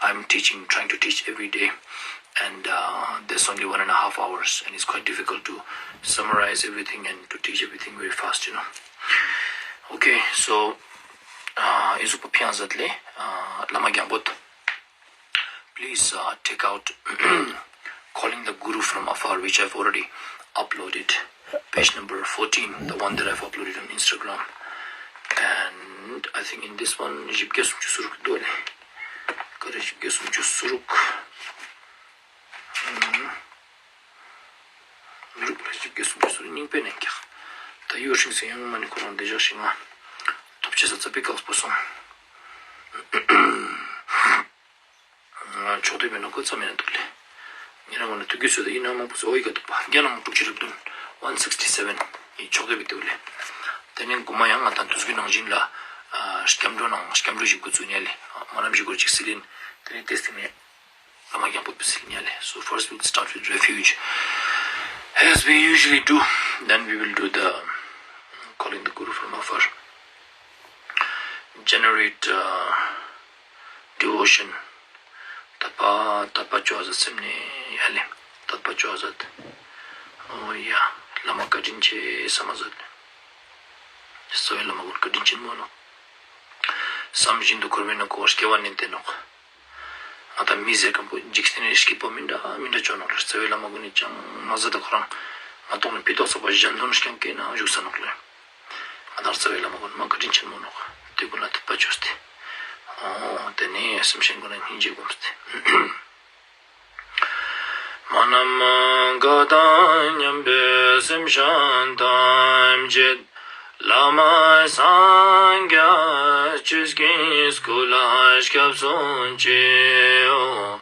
I'm teaching, trying to teach every day, and uh, there's only one and a half hours, and it's quite difficult to summarize everything and to teach everything very fast. You know. Okay, so uh, Izupu Pianzat le, uh, Lama Gyangpot. Please uh, take out Calling the Guru from Afar, which I've already uploaded. Page number fourteen, the one that I've uploaded on Instagram. And I think in this one, Jibge Sumchu Suruk Dole. Kare Jibge Sumchu Suruk. Suruk la Jibge Sumchu Suruk Ningpe Nengkya. Ta Yu Shing Sing Yang Mani Kurang Deja Shinga. Topchesa Tsapi Kalsposong. ང་ཕྱོགས་བསྡུས་མེད་ན་ཁོ་ཙམ་ཡང་འདུག་ལེ། ཉེ་རང་ངོ་ན་དུས་ཀྱི་སྲོལ་དུ་ཡིན་ན་མང་པོ་ཟེར་ཨོ་ཡི་ག་འདུག་པ། རྒྱ་ནང་དྲུག་ཅུ་རེ་བདུན། One sixty seven ཡི་ཕྱོགས་བསྡུས་པའི་འདུག་ལེ། དེ་ནས་དགུ་མ་ཡང་ང་དང་དུས་ཀྱི་ནང་བཞིན་ལ་སྐྱབས་འགྲོ་ནང་སྐྱབས་འགྲོ་ཞིག་འགོ་བཙུགས་ཉེ་ལེ། མ་ནམ་ཞིག་གོ་ཅིག་སི་ལིན། དེ་ནས་ཏེ་སྟེང་ནས་བླ་མ་རྒྱང་པོ་སི་ལིན་ཉེ་ལེ། So first we'll start with refuge, as we usually do. Then we will do the calling the Guru from afar. Generate uh, devotion. དད་པ་དད་པ་ཅོ་ཟ་སེམས་ནས་ཡ་ལེ། དད་པ་ཅོ་ཟ། ཨོ་ཡ། བླ་མ་བཀའ་དྲིན་ཆེ་ས་མ་ཟད། རྩ་བའི་བླ་མ་ཀུན་བཀའ་དྲིན་ཆེན་མོ་ནོ། བསམ་བཞིན་དུ་འཁོར་བའི་ནང་ཁོ་སྐྱེ་བ་ནས་བསྟེན་ནོ། ང་དང་མི་ཟེར་མཁན་པོ་འཇིག་རྟེན་རེ་སྐྱིད་པོ་མི་འདྲ་མི་འདྲ་ཅོ་ནོ་རེ། རྩ་བའི་བླ་མ་ཀུན་ནས་ཅང་མ་ཟད་དུ་ཁོ་རང་ང་ཏོག་ནས་ཕི་ཏོག་ཚོགས་པ་གཞན་དོན་སྐྱང་སྐད་ན་བཞུགས་ས་ནོ་ལེ། ང་དང་རྩ་བའི་བླ་མ་ཀུན་མ་བཀའ་དྲིན་ཆེན་མོ་ནོ། དེ་ཀུན་ལ་དད་པ་ཅོས་ཏེ། ཨོ་དེ་ནས་སེམས་ཅན་ཀུན་ལ་སྙིང་རྗེ་སྒོམས་ཏེ། མ་ནམ་མ་མཁའ་དང་མཉམ་པའི་སེམས་ཅན་ཐམས་ཅད། བླ་མ་སངས་རྒྱས་ཆོས་ཀྱི་སྐུ་ལ་སྐྱབས་སུ་མཆིའོ།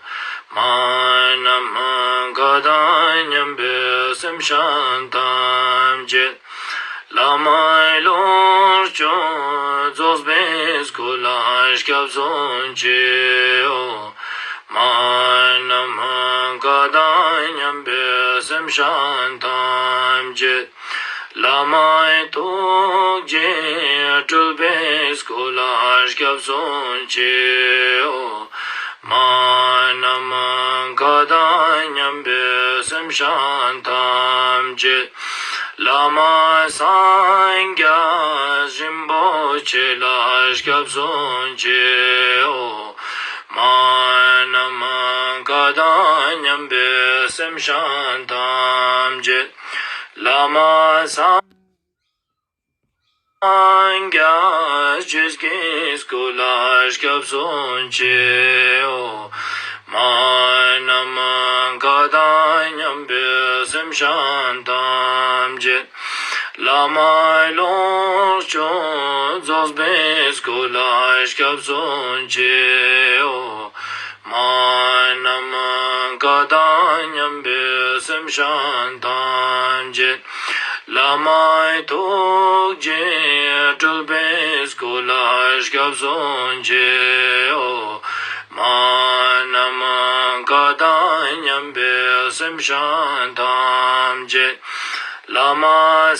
མ་ནམ་མ་མཁའ་དང་མཉམ་པའི་སེམས་ཅན་ཐམས་ཅད། བླ་མའི་ལོངས་སྤྱོད་རྫོགས་པའི་སྐུ་ལ་སྐྱབས་སུ་མཆིའོ། མ་ནམ་མ་མཁའ་དང་མཉམ་པའི་སེམས་ཅན་ཐམས་ཅད། བླ་མའི་ཐུགས་རྗེས་སྤྲུལ་པའི་སྐུ་ལ་སྐྱབས་སུ་མཆིའོ། མ་ནམ་མ་མཁའ་དང་མཉམ་པའི་སེམས་ཅན་ཐམས་ཅད། བླ་མ་སངས་རྒྱས་རིན་པོ་ཆེ་ལ་སྐྱབས་སུ་མཆིའོ། མ་ནམ་མ་མཁའ་དང་མཉམ་པའི་སེམས་ཅན་ཐམས་ཅད། བླ་མ་སངས་རྒྱས་ཆོས་ཀྱི་སྐུ་ལ་སྐྱབས་སུ་མཆིའོ། མ་ནམ་མ་མཁའ་དང་མཉམ་པའི་སེམས་ཅན་ཐམས་ཅད། བླ་མའི་ལོངས་སྤྱོད་རྫོགས་པའི་སྐུ་ལ་སྐྱབས་སུ་མཆིའོ། མ་ནམ་མ་མཁའ་དང་མཉམ་པའི་སེམས་ཅན་ཐམས་ཅད། བླ་མའི་ཐུགས་རྗེས་སྤྲུལ་པའི་སྐུ་ལ་སྐྱབས་སུ་མཆིའོ། མ་ནམ་མ་མཁའ་དང་མཉམ་པའི་སེམས་ཅན་ཐམས་ཅད། བླ་མ་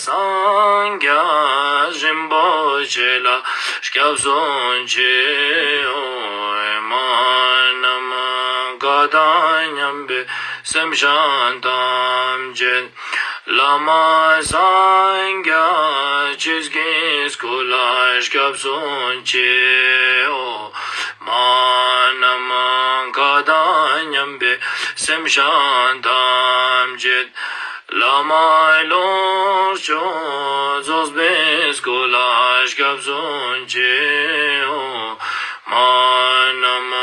སངས་རྒྱས་རིན་པོ་ཆེ་ལ་སྐྱབས་སུ་མཆིའོ། མ་ནམ་མ་མཁའ་དང་མཉམ་པའི་སེམས་ཅན་ཐམས་ཅད། བླ་མ་སངས་རྒྱས་ཆོས་ཀྱི་སྐུ་ལ་སྐྱབས་སུ་མཆིའོ། མ་ནམ་མ་མཁའ་དང་མཉམ་པའི་སེམས་ཅན་ཐམས་ཅད། བླ་མའི་ལོངས་སྤྱོད་རྫོགས་པའི་སྐུ་ལ་སྐྱབས་སུ་མཆིའོ། མ་ནམ་མ་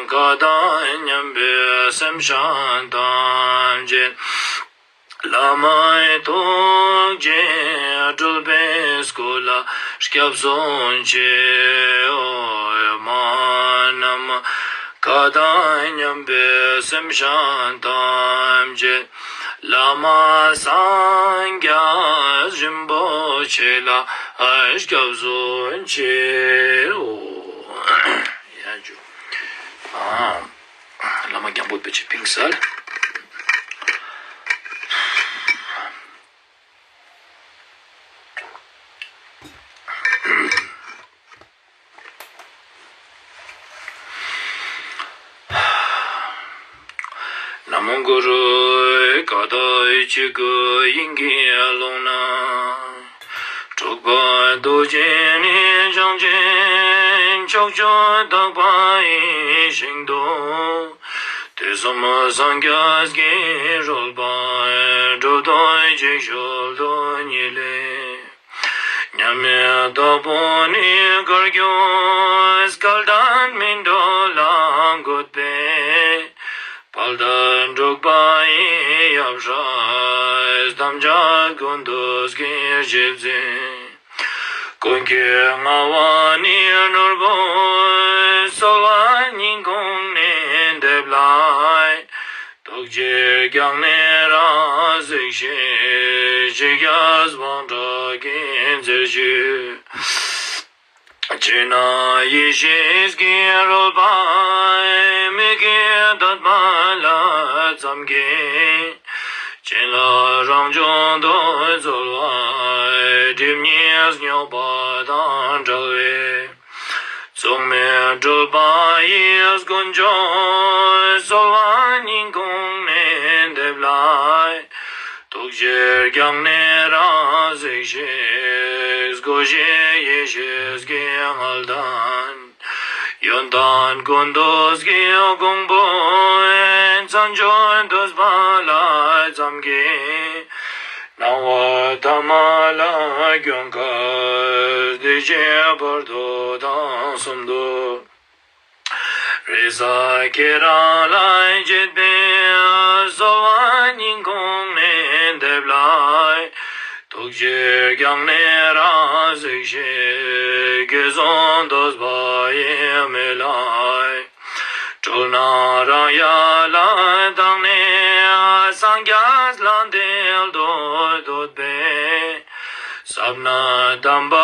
མཁའ་དང་མཉམ་པའི་སེམས་ཅན་ཐམས་ཅད། བླ་མའི་ཐུགས་རྗེས་སྤྲུལ་པའི་སྐུ་ལ་སྐྱབས་སུ་མཆིའོ། མ་ནམ་མ་མཁའ་ དང་མཉམ་པའི་སེམས་ཅན་ཐམས་ཅད་བླ་མ་སངས་རྒྱས་རིན་པོ་ཆེ་ལ་སྐྱབས་སུ་མཆིའོ། ཡ་ཇུ། ཨ། བླ་མ་རྒྱལ་པོ་དཔེ་ཆའི་པིང་སལ། ན་མོ་གུ་རུ། ཀ་དག་ཆོས་སྐུ་དབྱིངས་ཀྱི་ཀློང་ན། གྲུབ་པ་རྡོ་རྗེ་ནས་བྱུང་ཞིང་ཕྱོགས་བཅུ་དག་པ་ཡི་ཞིང་དུ། དུས་གསུམ་སངས་རྒྱས་ཀྱི་རོལ་པར་སྒྲུབ་དོན་ཅིག་ཤུལ་དུ་ཉིད་ལས། མཉམ་མེད་དྭགས་པོ་ནས་བསྐལ་བརྒྱའི་སྐལ་ལྡན་སྨིན་གྲོལ་ལ་འགོད་པའི། དཔལ་ལྡན་འབྲུག་པ་ཡི་ཡབ་སྲས་ཐམས་ཅད་ཀུན་ཏུ་དགྱེས་བཞེད་འཛིན། ཀུན་མཁྱེན་ལྔ་པ་ནས་ནོར་བུ་གསོལ་བ་སྙིང་ཁོང་ནས་འདེབས་ལ། ཐུགས་རྗེས་བསྐྱངས་ནས་རང་གཟིགས་ཤིག། ཕྱི་རྒྱལ་དབང་དྲག་གིས་མཛེས་བྱེད། ཕྱི་ནང་ཡེ་ཤེས་ཀྱི་རོལ་པ་མིག་གིས་ཐོས་པ་ལྷ་ཙམ་གྱིས། བྱིན་རླབས་རང་བྱུང་དུ་གསོལ་བ་སྒྲིབ་གཉིས་སྙོགས་པ་དང་བྲལ་བའི། མཚུངས་མེད་སྤྲུལ་པ་ཡི་ཀུན་འབྱུང་གསོལ་བ་སྙིང་ཁོང་ནས་འདེབས་ལ། ཐུགས་རྗེས་བསྐྱངས་ནས་རང་གཟིགས་ཤིག། སྒོ་བཞི་ཡེ་ཤེས་ཀྱི་མངལ་ལྡན། ཡོན་ཏན་ཀུན་ཏུ་དགྱེས་ཀོང་པོ་མཚན་བརྗོད་བསྟོད་པ་ལྷ་ཙམ་གྱིས། སྣང་བ་ཐ་མ་ལ་སྐྱོན་གང་སྡིག་བྱས་བར་དོ་དང་གསུམ་དུ། རེ་ས་ཁྱེད་རང་ལ་བྱེད་པའི་གསོལ་བ་སྙིང་ཁོང་ནས་འདེབས་ལ། ཐུགས་རྗེས་བསྐྱངས་ནས་རང་གཟིགས་ཤིག། དགེ་སྦྱོང་ཐོས་པ་ཡི་མེ་ལྷ། སྤྲུལ་སྣང་རང་ཡལ་དང་ནི་སངས་རྒྱས་ལྷ་འདྲེ་ལ་བསྟོད་པའི། ཟབ་གནད་དམ་པ་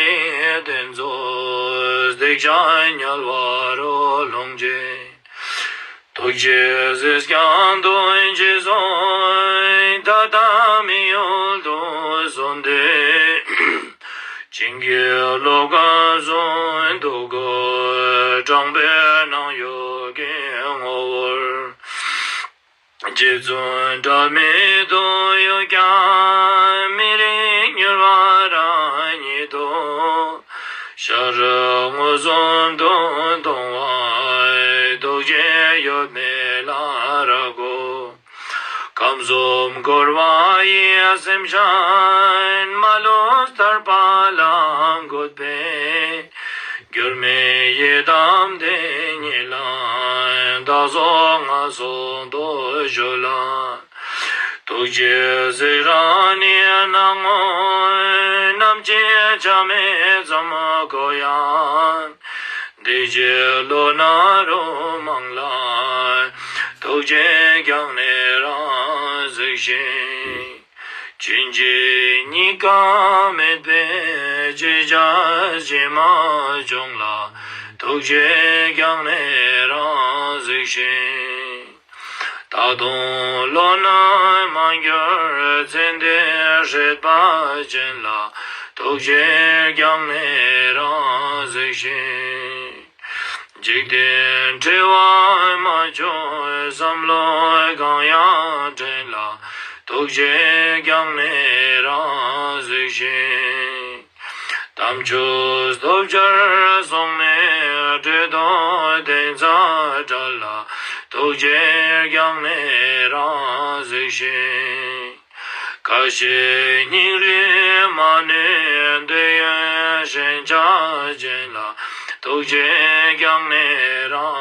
ཡི་གདེང་ཚོགས་སྡིག་ཅན་དམྱལ་བ་རུ་ལྷུང་བྱེད། ཐུགས་རྗེས་གཟིགས་ཀྱང་དོན་ཆེ་སོང་ད་ལྟ་མི་ཡུལ་དུ་སོང་སྟེ། བྱིན་གྱིས་རློབ་ག་བཟུང་འདུག་གོ། དྲང་པོའི་སྣང་ཡུལ་གྱི་ངོ་བོར། རྗེ་བཙུན་སྒྲོལ་མའི་དོན་ཡོད་ཀྱང་མི་རིགས་མྱུར་བ་རང་ཉིད་དོ། ཤ་རུས་མངོན་སུམ་དུ་མཐོང་བ་རྟོགས་བྱེད་ཡོད་མེད་ལ་རག་གོ། ཁམས་གསུམ་འཁོར་བ་ཡི་སེམས་ཅན་མ་ལུས་ཐར་པ་ལ་འགོད་པའི། འགྱུར་མེད་ཡི་དམ་དེ་ཉིད་ལ། བདག་སོགས་ང་སོགས་འདོད་གཞོལ་ལ། ཐུགས་རྗེས་གཟིགས་རང་ཉིད་སྣང་ངོ་། ནམ་འཆི་ཆ་མེད་ཙམ་གོ་ཡང་། འདི་ཕྱི་བློ་སྣ་རུ་མང་ལ། ཐུགས་རྗེས་བསྐྱངས་ནས་རང་གཟིགས་ཤིག། ཕྱིན་ཆད་གཉིས་ཀ་མེད་པའི་ཅི་བྱ་ཕྱི་མ་བྱུང་ལ། ཐུགས་རྗེས་བསྐྱངས་ནས་རང་གཟིགས་ཤིག། ད་དུང་བློ་སྣ་མ་འགྱུར་ཚེ་འདིར་སྲིད་པ་ཅན་ལ། ཐུགས་རྗེས་བསྐྱངས་ནས་རང་གཟིགས་ཤིག། འཇིག་རྟེན་འཁྲི་བ་མ་ཆོད་བསམ་བློ་གང་ཡང་དྲན་ལ། ཐུགས་རྗེས་བསྐྱངས་ནས་རང་གཟིགས་ཤིག། དམ་ཆོས་སྟོབས་ཆེར་སོང་ནས་སྒྲོ་འདོགས་དེ་ཚར་བྲལ་ལ། ཐུགས་རྗེས་བསྐྱངས་ནས་རང་གཟིགས་ཤིག། ཁ་ཞེ་སྙིང་རུས་མ་ནུས་འདོད་ཡོན་ཞེན་ཆགས་ཅན་ལ། ཐུགས་རྗེས་བསྐྱངས་ནས་རང་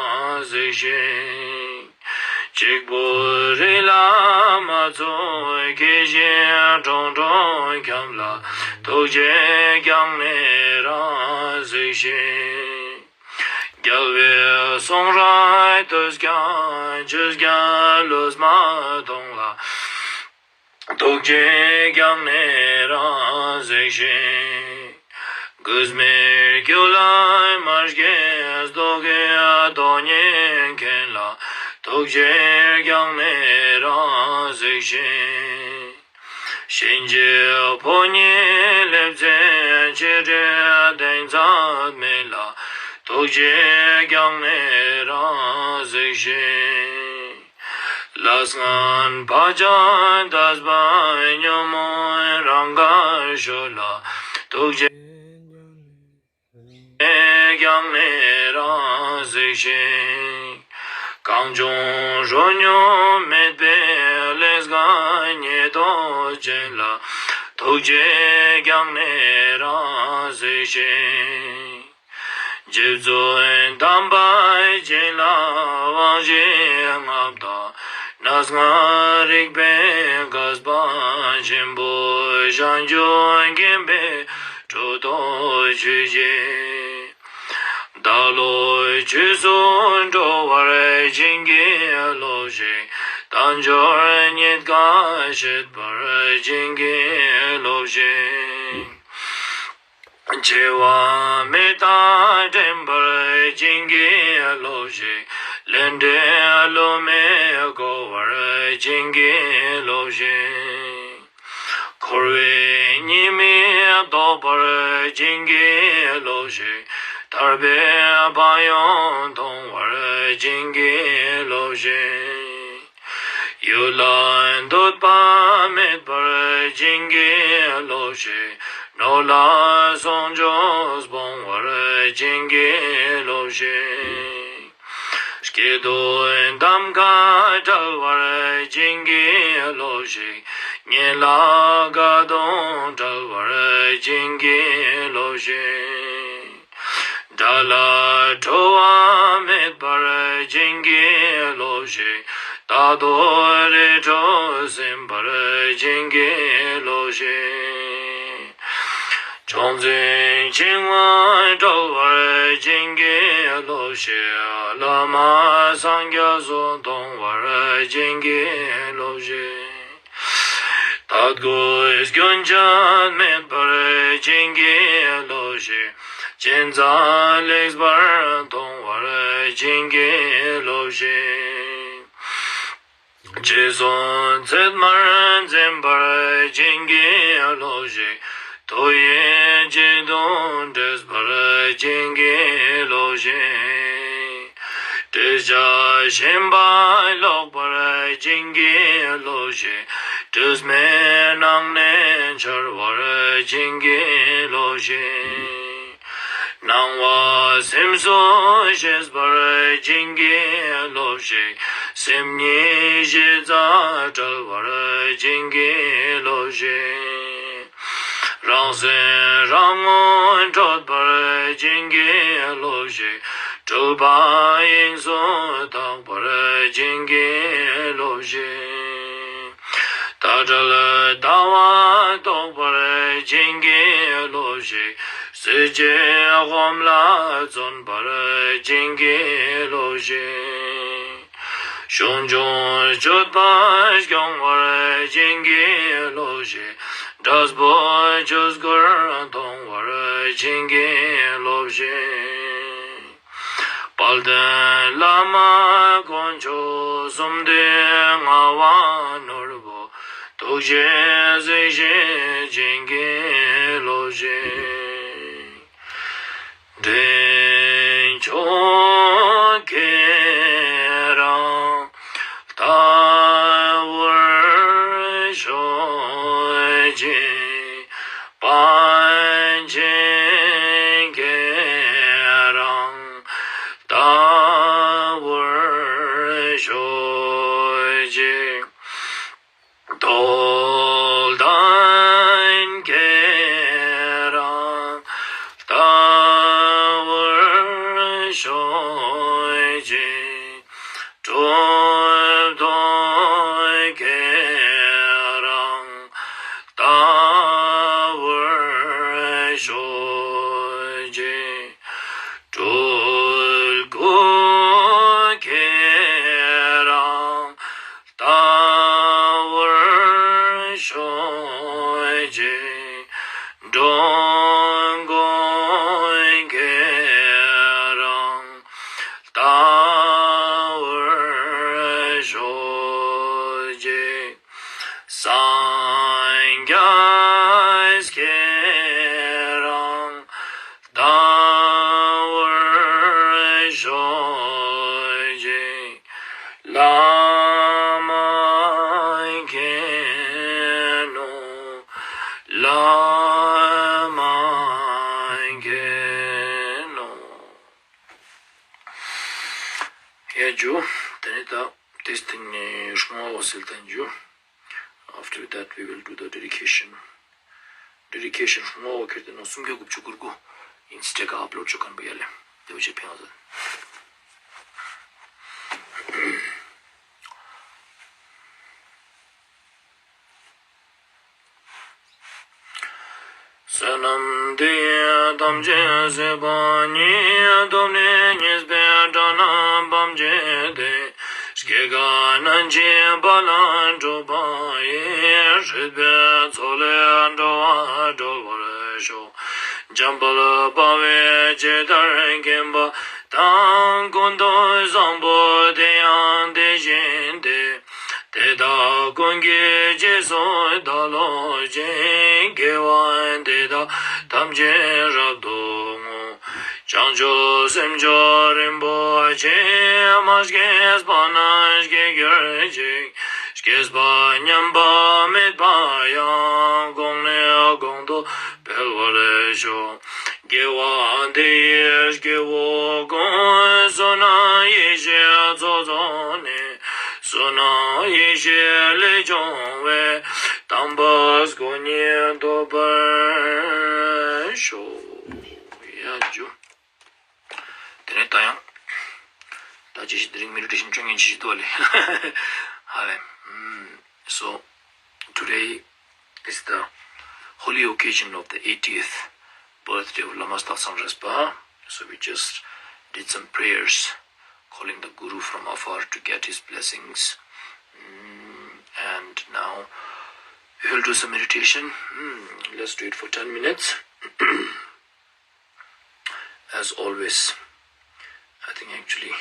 གཟིགས་ཤིག། གཅིག་པུ་རིགས་ལ་མ་ཚོགས་ཁྱེད་བཞིན་གྲོང་གྲོང་འཁྱམས་ལ། ཐུགས་རྗེས་བསྐྱངས་ནས་རང་གཟིགས་ཤིག། རྒྱལ་བའི་གསུང་རབ་ཐོས་ཀྱང་ཆོས་ཀྱང་བློས་མ་ཐོངས་ལ། ཐུགས་རྗེས་བསྐྱངས་ནས་རང་གཟིགས་ཤིག། གུས་མོས་རྒྱུད་ལ་མ་སྐྱེས་རྟོག་གེའི་སྟོང་ཉིད་མཁྱེན་ལ། ཐུགས་རྗེས་བསྐྱངས་ནས་རང་གཟིགས་ཤིག། གཤིན་རྗེའི་ཕོ་ཉས་སླེབས་ཚེ་ཕྱི་དྲོའི་གདེང་ཚད་མེད་ལ། ཐུགས་རྗེས་བསྐྱངས་ནས་རང་གཟིགས་ཤིག། ལས་ངན་བག་ཆགས་ལྟ་བ་ཉོན་མོངས་རང་གར་ཤོར་ལ། ཐུགས་རྗེས་བསྐྱངས་ནས་རང་གཟིགས་ཤིག། གང་བྱུང་རོ་སྙོམས་མེད་པའི་ལས་ངན་ཉེས་ལྟུང་ཅན་ལ། ཐུགས་རྗེས་བསྐྱངས་ནས་རང་གཟིགས་ཤིག། རྗེ་བཙུན་དམ་པ་ཅན་ལ་དབང་བཞི་བསྔགས་དང་། གནས་ལྔ་རིག་པའི་བསྐལ་པ་ཆེན་པོ་ཞིང་བཅུ་མཁྱེན་པའི་གྲུབ་ཐོབ་ཆོས་ཀྱི་བདག་བློ་ཆོས་སུ་འགྲོ་བར་བྱིན་གྱིས་རློབས་ཤིག། དལ་འབྱོར་རྙེད་དཀའ་སྤྱད་པར་བྱིན་གྱིས་རློབས་ཤིག། འཆི་བ་མི་རྟག་དྲན་པར་བྱིན་གྱིས་རློབས་ཤིག། ལས་འབྲས་བསླུ་མེད་གོ་བར་བྱིན་གྱིས་རློབས་ཤིག། འཁོར་བའི་ཉེས་དམིགས་བཟློག་པར་བྱིན་གྱིས་རློབས་ཤིག། ཐར་པའི་ཕན་ཡོན་མཐོང་བར་བྱིན་གྱིས་རློབས་ཤིག། ཡུལ་ལ་འདོད་པ་མེད་པར་བྱིན་གྱིས་རློབས་ཤིག། ནོར་ལ་ཟུང་འཇུག་སྤོང་བར་བྱིན་གྱིས་རློབས་ཤིག། སྐྱིད་སྡུག་གདམ་ཁ་བྲལ་བར་བྱིན་གྱིས་རློབས་ཤིག། ངན་ལྷད་དགའ་སྡུག་བྲལ་བར་བྱིན་གྱིས་རློབས་ཤིག། དགྲ་ལ་ཁྲོ་བ་མེད་པར་བྱིན་གྱིས་རློབས་ཤིག། རྟག་ཏུ་རི་ཁྲོད་ཟིན་པར་བྱིན་གྱིས་རློབས་ཤིག། ཕྱོགས་འཛིན་འཆིང་བ་བྲལ་བར་བྱིན་གྱིས་རློབས་ཤིག། བླ་མ་སངས་རྒྱས་སུ་མཐོང་བར་བྱིན་གྱིས་རློབས་ཤིག། དད་གུས་སྐྱོན་ཅན་མེད་པར་བྱིན་གྱིས་རློབས་ཤིག། སྦྱིན་བདག་ལེགས་པར་མཐོང་བར་བྱིན་གྱིས་རློབས་ཤིག། རྗེས་སུ་ཚད་མར་འཛིན་པར་བྱིན་གྱིས་རློབས་ཤིག། ཐུགས་ཡིད་གཅིག་ཏུ་འདྲེས་པར་བྱིན་གྱིས་རློབས་ཤིག། བྲེལ་བྱ་ཞེན་པ་ལོག་པར་བྱིན་གྱིས་རློབས་ཤིག། དྲི་མའི་ནང་ནས་འཆར་བར་བྱིན་གྱིས་རློབས་ཤིག། སྣང་བ་སེམས་སུ་ཤེས་པར་བྱིན་གྱིས་རློབས་ཤིག། སེམས་ཉིད་གཞི་རྩ་བྲལ་བར་བྱིན་གྱིས་རློབས་ཤིག། རང་སེམས་རང་ངོ་འཕྲོད་པར་བྱིན་གྱིས་རློབས་ཤིག། སྤྲུལ་པ་དབྱིངས་སུ་དག་པར་བྱིན་གྱིས་རློབས་ཤིག། མཐའ་བྲལ་ལྟ་བ་རྟོགས་པར་བྱིན་གྱིས་རློབས་ཤིག། སྲིད་ཞིའི་སྒོམ་ལ་བརྩོན་པར་བྱིན་གྱིས་རློབས་ཤིག། ཞུམ་བྱུང་སྤྱོད་པ་སྐྱོང་བར་བྱིན་གྱིས་རློབས་ཤིག། འབྲས་བུ་ཆོས་སྐུར་མཐོང་བར་བྱིན་གྱིས་རློབས་ཤིག། དཔལ་ལྡན་བླ་མ་དཀོན་མཆོག་གསུམ་ལྡན་ངག་དབང་ནོར་བུ་ཐུགས་རྗེས་གཟིགས་ཤིག་བྱིན་གྱིས་རློབས་ཤིག། འདྲེན་མཆོག་ཁྱེད་རང་ལྟ་བུར་ཤོག་ཅིག། པཎ་ཆེན་ཁྱེད་རང་ལྟ་བུར་ཤོག་ཅིག། རྟོགས་ལྡན་ཁྱེད་རང་ལྟ་བུར་ ཡ་ཇོ། དེ་ནས་ད་དེ་སྟེང་ནས་སྔོ་བ་སིལ་ཐན་ཇོ། After that, we will do the dedication. Dedication སྔོ་བ་ཁེར་དེ་ནང་སུམ་བརྒྱ་དགུ་བཅུ་གོ་དགུ་ཨིན་སི་ཊ་ག་ཨབ་ལོཌ་བྱོས་མཁན་པོ་ཡ་ལེ། དེ་བ་ཞིག་ཕན་ཡོན་ཟེར། བསོད་ནམས་འདི་ཡིས་ཐམས་ཅད་གཟིགས་པ་ཉིད། ཐོབ་ནས་ཉེས་པའི་དགྲ་རྣམས་ཕམ་བྱས་ཏེ། སྐྱེ་རྒ་ན་འཆིའི་རྦ་རླབས་འཁྲུགས་པ་ཡི། སྲིད་པའི་མཚོ་ལས་འགྲོ་བ་སྒྲོལ་བར་ཤོག། འཇམ་དཔལ་དཔའ་བོས་ཇི་ལྟར་མཁྱེན་པ་དང་། ཀུན་ཏུ་བཟང་པོ་དེ་ཡང་དེ་བཞིན་ཏེ། དེ་དག་ཀུན་གྱི་རྗེས་སུ་བདག་སློབ་ཅིང་། དགེ་བ་འདི་དག་ཐམས་ཅད་རབ་ཏུ་བསྔོ། བྱང་ཆུབ་སེམས་མཆོག་རིན་པོ་ཆེ། མ་སྐྱེས་པ་རྣམས་སྐྱེ་གྱུར་ཅིག། སྐྱེས་པ་ཉམས་པ་མེད་པ་ཡང་། གོང་ནས་གོང་དུ་འཕེལ་བར་ཤོག། དགེ་བ་འདི་ཡིས་སྐྱེ་བོ་ཀུན། བསོད་ནམས་ཡེ་ཤེས་ཚོགས་རྫོགས་ནས། བསོད་ནམས་ཡེ་ཤེས་ལས་བྱུང་བའི། དམ་པ་སྐུ་གཉིས་ཐོབ་པར་ཤོག། ཡ་ཇོ། དེ་ནས་ད་ཡང་ད་ཅི་ཞིག་དེ་རིང་མེ་ཌི་ཊེ་ཤན་ཅུང་ཡིན་ཅི་ཞིག་འདུག་ལེ། ཧ་ལེ། So today is the holy occasion of the eightieth birthday of Lama Staksan Respa. So we just did some prayers, calling the Guru from afar to get his blessings. Mm, and now we will do some meditation. Mm, let's do it for ten minutes. As always, I think actually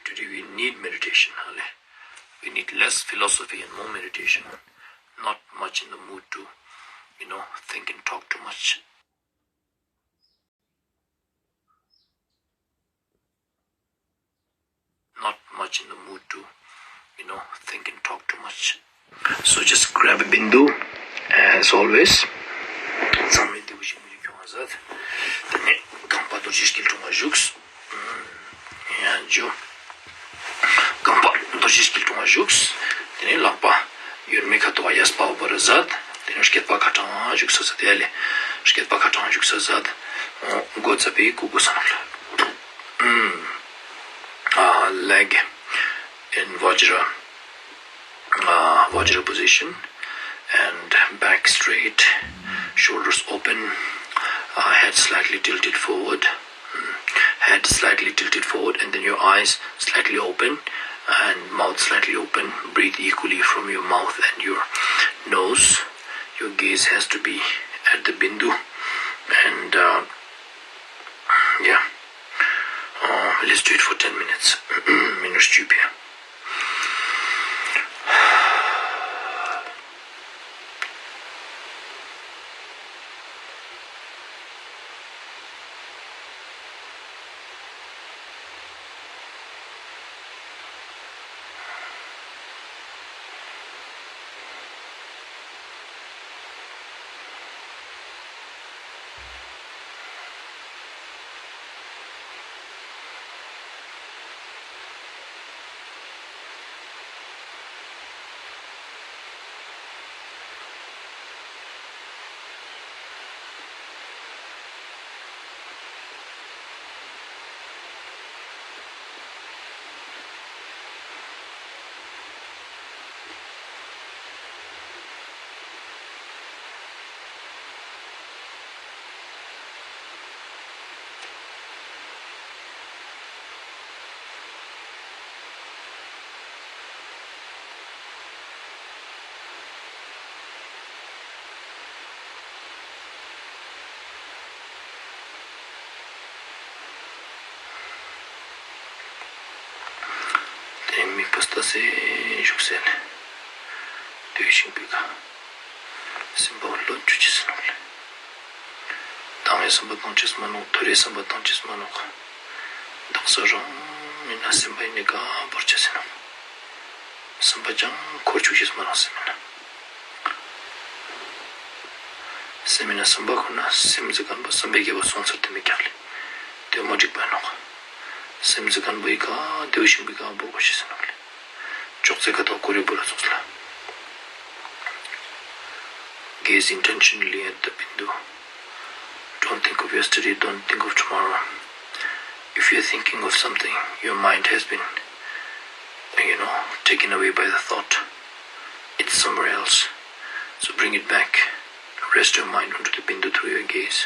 today we need meditation, ཧ་ལེ། We need less philosophy and more meditation. Not much in the mood to, you know, think and talk too much. Not much in the mood to, you know, think and talk too much. So just grab a bindu, as always. ཚང་མས་བདེ་པོ་ཞིག་མི་རིགས་ཁྱོང་བ་ཟེར། དེ་ནས་རྐང་པ་རྡོ་རྗེ་སྐྱིལ་ཀྲུང་ང་བཞུགས། ཡང་འཇུ། རྐང་པ་རྡོ་རྗེ་སྐྱིལ་ཀྲུང་ང་བཞུགས། དེ་ནས་ལག་པ་ཡོད་མེད་ཁ་ཐོག་གཡས་པ་འོག་པར་ཟད། དེ་ནས་སྐེད་པ་ཁ་ཐང་བཞུགས་ས་ཟད། དེ་ཡ་ལས་སྐེད་པ་ཁ་ཐང་བཞུགས་ས་ཟད། མགོ་རྩ་བའི་སྐུ་སྒོ་སང་ལ། ཨུམ། ཨ། Leg in Vajra, uh, Vajra position, and back straight, shoulders open, uh, head slightly tilted forward, mm, head slightly tilted forward, and then your eyes slightly open and mouth slightly open. Breathe equally from your mouth and your nose. Your gaze has to be at the bindu, and, uh, yeah. Uh, let's do it for ten minutes. Minutes བཅུ་པ། དེ་མིག་པ་སྟ་སེ་བཞུགས་སེ་ནས་སྡོད་ཤིང་པའི་ཁ། སེམས་པ་ལྷོད་འཇུ་ཅི་ཟེར་ནོ་ལེ། དང་བའི་སེམས་པ་གཏོང་ཅེས་མ་ནོག་ཐོ་རེའི་སེམས་པ་གཏོང་ཅེས་མ་ནོག་དག་ས་རང་མིན་ན་སེམས་པ་ཡིན་ནི་ག་བོར་ཅེས་ཟེར་ནོ། སེམས་པ་ཅང་འཁོར་བཅུག་ཅེས་མ་ནོག་སེམས་མིན་ན། སེམས་མེད་ན་སེམས་པ་ཁོ་ན་སེམས་ཟེར་མཁན་པོ་སེམས་པའི་རྒྱལ་པོ་སོང་ཚར་དེ་མི་རྒྱག་ལེ། དེ་མ་འགྲིག་པ་ནོག་སེམས་ཙི་གང་བོའི་ཀ་དེའུ་ཤིང་བི་ཀ་བོར་གོ་ཤེས་ཟེར་ནོ་ལེ། ཅོག་ཙེ་ཀ་ཐོག་ཀོ་རེ་བོ་ལ་སོགས་ལ། Gaze intentionally at the window. Don't think of yesterday, don't think of tomorrow. If you're thinking of something, your mind has been, you know, taken away by the thought. It's somewhere else. So bring it back. Rest your mind onto the window through your gaze.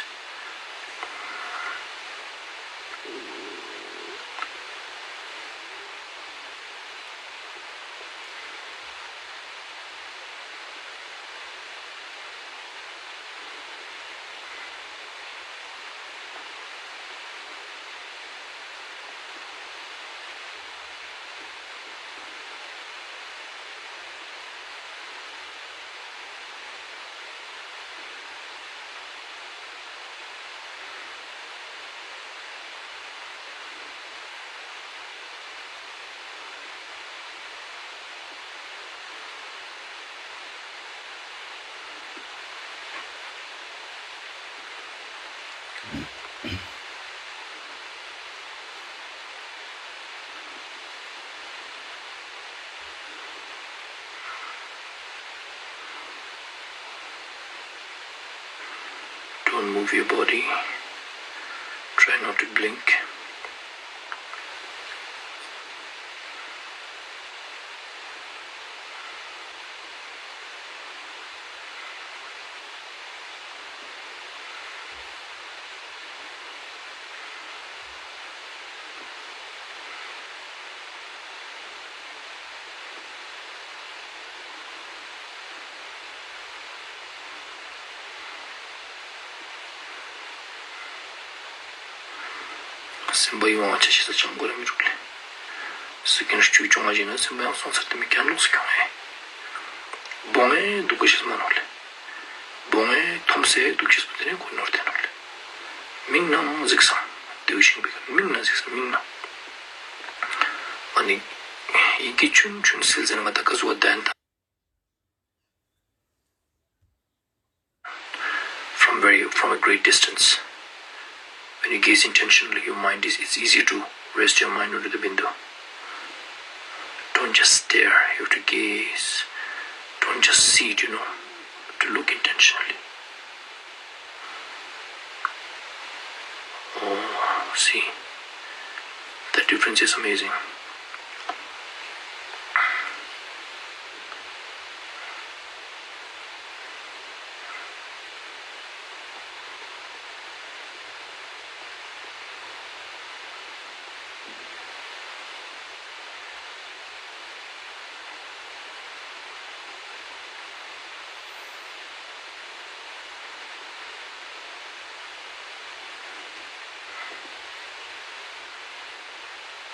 Don't move your body. Try not to blink. སེམས་པ་ཡོང་བ་ཆ་ཤས་སུ་སྦྱང་དགོས་རེད་མི་འགྲོ་ལེ། སི་ཀན་ར་བཅུ་གྱོང་བ་ཞིག་ན་སེམས་པ་ཡང་སོང་ཚར་དེ་མི་ཀྱང་ལོག་སི་ཀྱོང་ཨེ། སྦོང་ཨེ་འདུག་གི་ཤེས་མ་ནོ་ལེ། སྦོང་ཨེ་འཐོམ་སེ་འདུག་ཤེས་པ་དེ་ནས་ཁོ་ནོར་དེ་ནོ་ལེ། མིག་ནང་གཟིགས་སང་དེའུ་ཤིང་བི་ཀ་མིག་ནང་གཟིགས་སང་མིག་ནང་། ཨ་ནི་ཡི་གེ་ཆུན་ཆུན་སིལ་ཟེར་ན་ང་ད་ག་ཟུ་བ་དན་ད། From very, from a great distance. When you gaze intentionally, your mind is, it's easy to rest your mind onto the window. Don't just stare, you have to gaze. Don't just see it, you know. You have to look intentionally. Oh, see. The difference is amazing.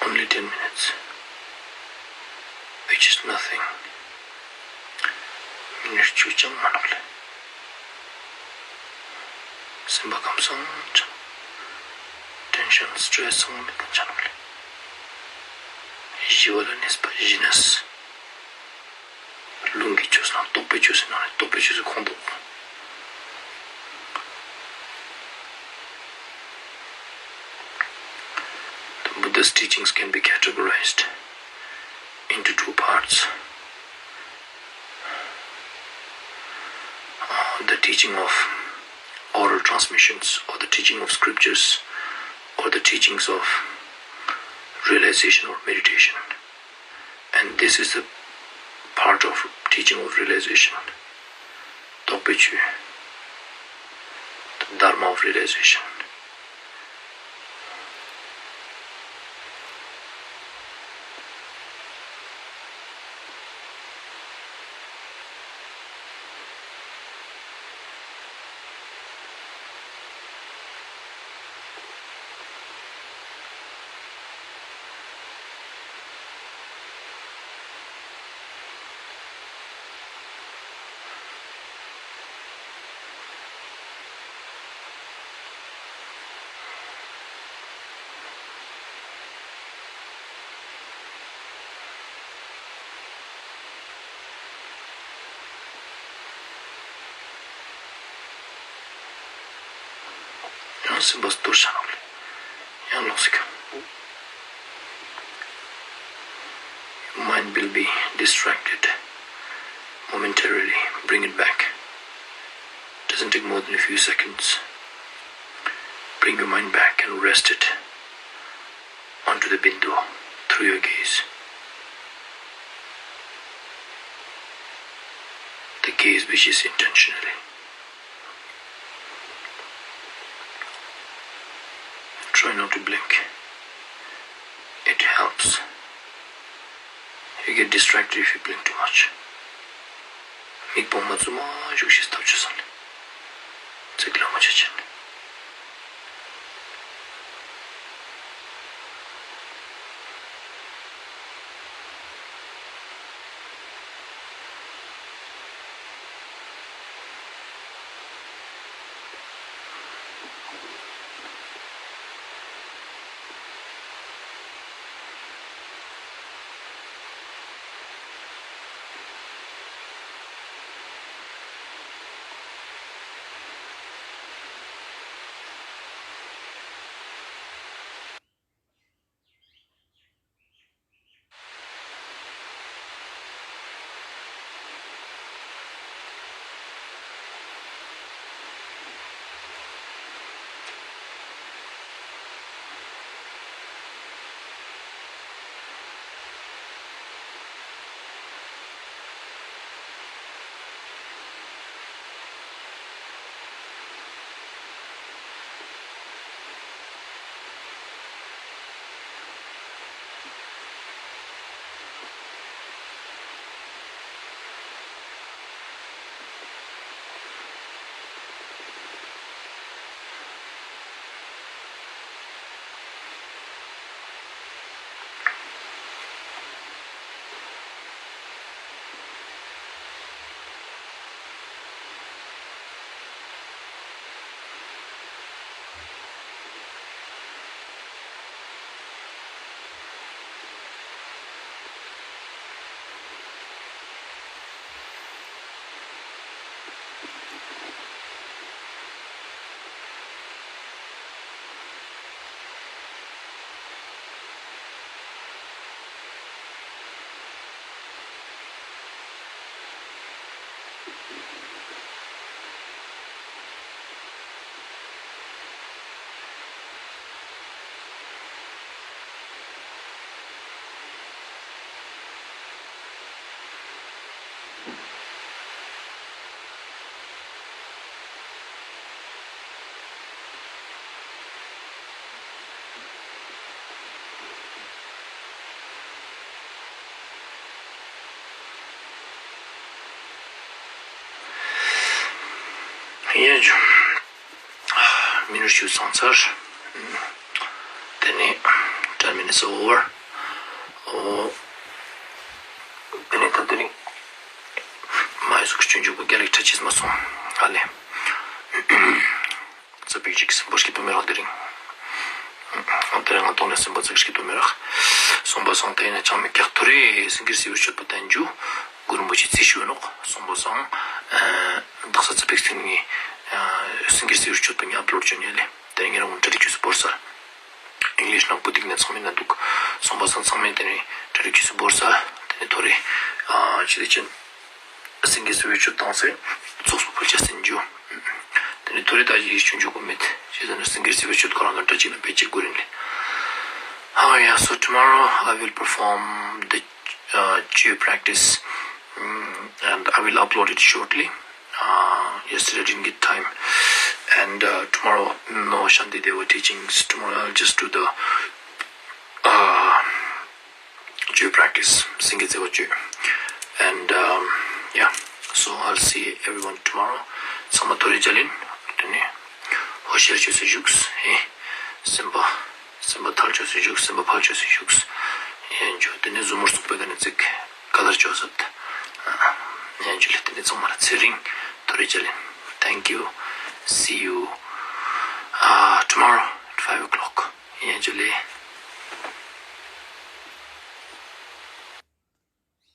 Only ten minutes, which is nothing. མི་ནིཊ་བཅུ་ཅང་མ་ནོག་ལེ། སེམས་པ་ཁམས་སང་ཅང་། ཊེན་ཤན་སི་ཊེ་རེ་སི་ཚང་མ་མེད་མཁན་ཅང་ནོག་ལེ། ཞི་བ་ལ་གནས་པ་ཞི་གནས། ལུང་གི་ཆོས་ནང་རྟོགས་པའི་ཆོས་ཟེར་ནང་ནས་རྟོགས་པའི་ཆོས་སུ་ཁོང་དུ། The Buddha's teachings can be categorized into two parts. Uh, the teaching of oral transmissions, or the teaching of scriptures, or the teachings of realization or meditation. And this is the part of teaching of realization. རྟོགས་པའི་ཆོས། Dharma of realization. ཡང་སེམས་པ་སྟོར་བྱ་ནོག་ལེ། ཡང་ལོག་སི་ཀ Mind will be distracted momentarily. Bring it back. Doesn't take more than a few seconds. Bring your mind back and rest it onto the bindu through your gaze. The gaze which is intentional. Try not to blink. It helps. You get distracted if you blink too much. མིག་པོ་མ་བཙུམ་མ་བཞུགས་ཤིག་ཐབས་ཆོད་སོང་ནས། ཚིག་ལ་མ་ཆ་ཆེན། ཡིན། མི་ནུར་ཞུ་སོང་ཚར། དེ་ནས་ten minutes over. ཨོ། དེ་ནས་ད་དེ་རིང་མ་ཡི་སུ་སྤྱོད་འཇུག་པ་རྒྱ་ལེགས་ཁྲ་ཆིས་མ་སོང་ཨ་ལེ། ཙི་པིག་ཅིག་སིམ་པོ་སྐྱིད་པོ་མེད་རོགས་དེ་རིང་། ཨ་དེ་རིང་ང་གཏོང་ནས་སིམ་པོ་ཙིག་སྐྱིད་པོ་མེད་རོགས། སོང་པ་སོང་དེ་ནས་ཅང་མི་ཀྱག་ཐོ་རེ་སིང་གེར་སི་བར་སྤྱོད་པ་བསྟན་རྒྱུ། གུ་རུ་མོ་ཆེ་རྩིས་ཞུ་ནོག། སོང་པ་སོང་། ཨ་དག་ས་ཙི་པིག་སྟེང་ནས་ཨ་སིང་གེར་སི་བར་སྤྱོད་པ་ཉག་ཨབ་ལོཌ་བྱོས་ཉེ་ལེ། དེ་རིང་ངེད་རང་གྲ་སྒྲིག་བྱོས་སུ་བོར་ས། ཨིང་ལིཤ་ནང་བོད་ཡིག་ནས་ཚང་མས་ན་འདུག། སོང་པ་སང་ཚང་མས་དེ་ནས་གྲ་སྒྲིག་བྱེད་སུ་བོར་ས། དེ་ནས་ཐོ་རེ། ཨ་ཅི་དེ་ཅན། སེང་གེ་སི་བའི་ཆུ་བཏང་སེ། ཚོགས་སུ་ཕུལ་ཆ་སེན་རྒྱུ། དེ་ནས་ཐོ་རེ་ད་ཡིག་ཆུང་ཆུང་གོ་མེད། ཅི་ཟེར་ན་སེང་གེ་སི་བའི་ཆུ་ཁོ་རང་གི་འདྲ་གཅིག་ན་བེད་ཅིག་དགོས་རིན་ལེ། Oh yeah, so tomorrow I will perform the uh, cheer practice, mm, and I will upload it shortly. Uh, yesterday I didn't get time. And uh, tomorrow, no Shanti Deva teachings. Tomorrow I'll just do the uh, cheer practice. Sing it, cheer. And um, yeah, so I'll see everyone tomorrow. Sama Tori Jalin, Tene, Hoshir Joseph Jukes, eh, Simba. སེམས་པ་ཐལ་ཆོས་སུ་བཞུགས། སེམས་པ་ཕལ་ཆོས་སུ་བཞུགས། ཡན་ཇོ་དེ་ནས་ཟུར་མོར་སོགས་པའི་ག་ནས་ཚིག་ག་ལར་ཆོས་ཟབ། ཡན་ཇོ་ལས་དེ་ནས་ཚང་མ་ལ་ཚེ་རིང་ཐོ་རེ་ཅ་ལེན། Thank you. See you uh, tomorrow at five o'clock. ཡན་ཇོ་ལས།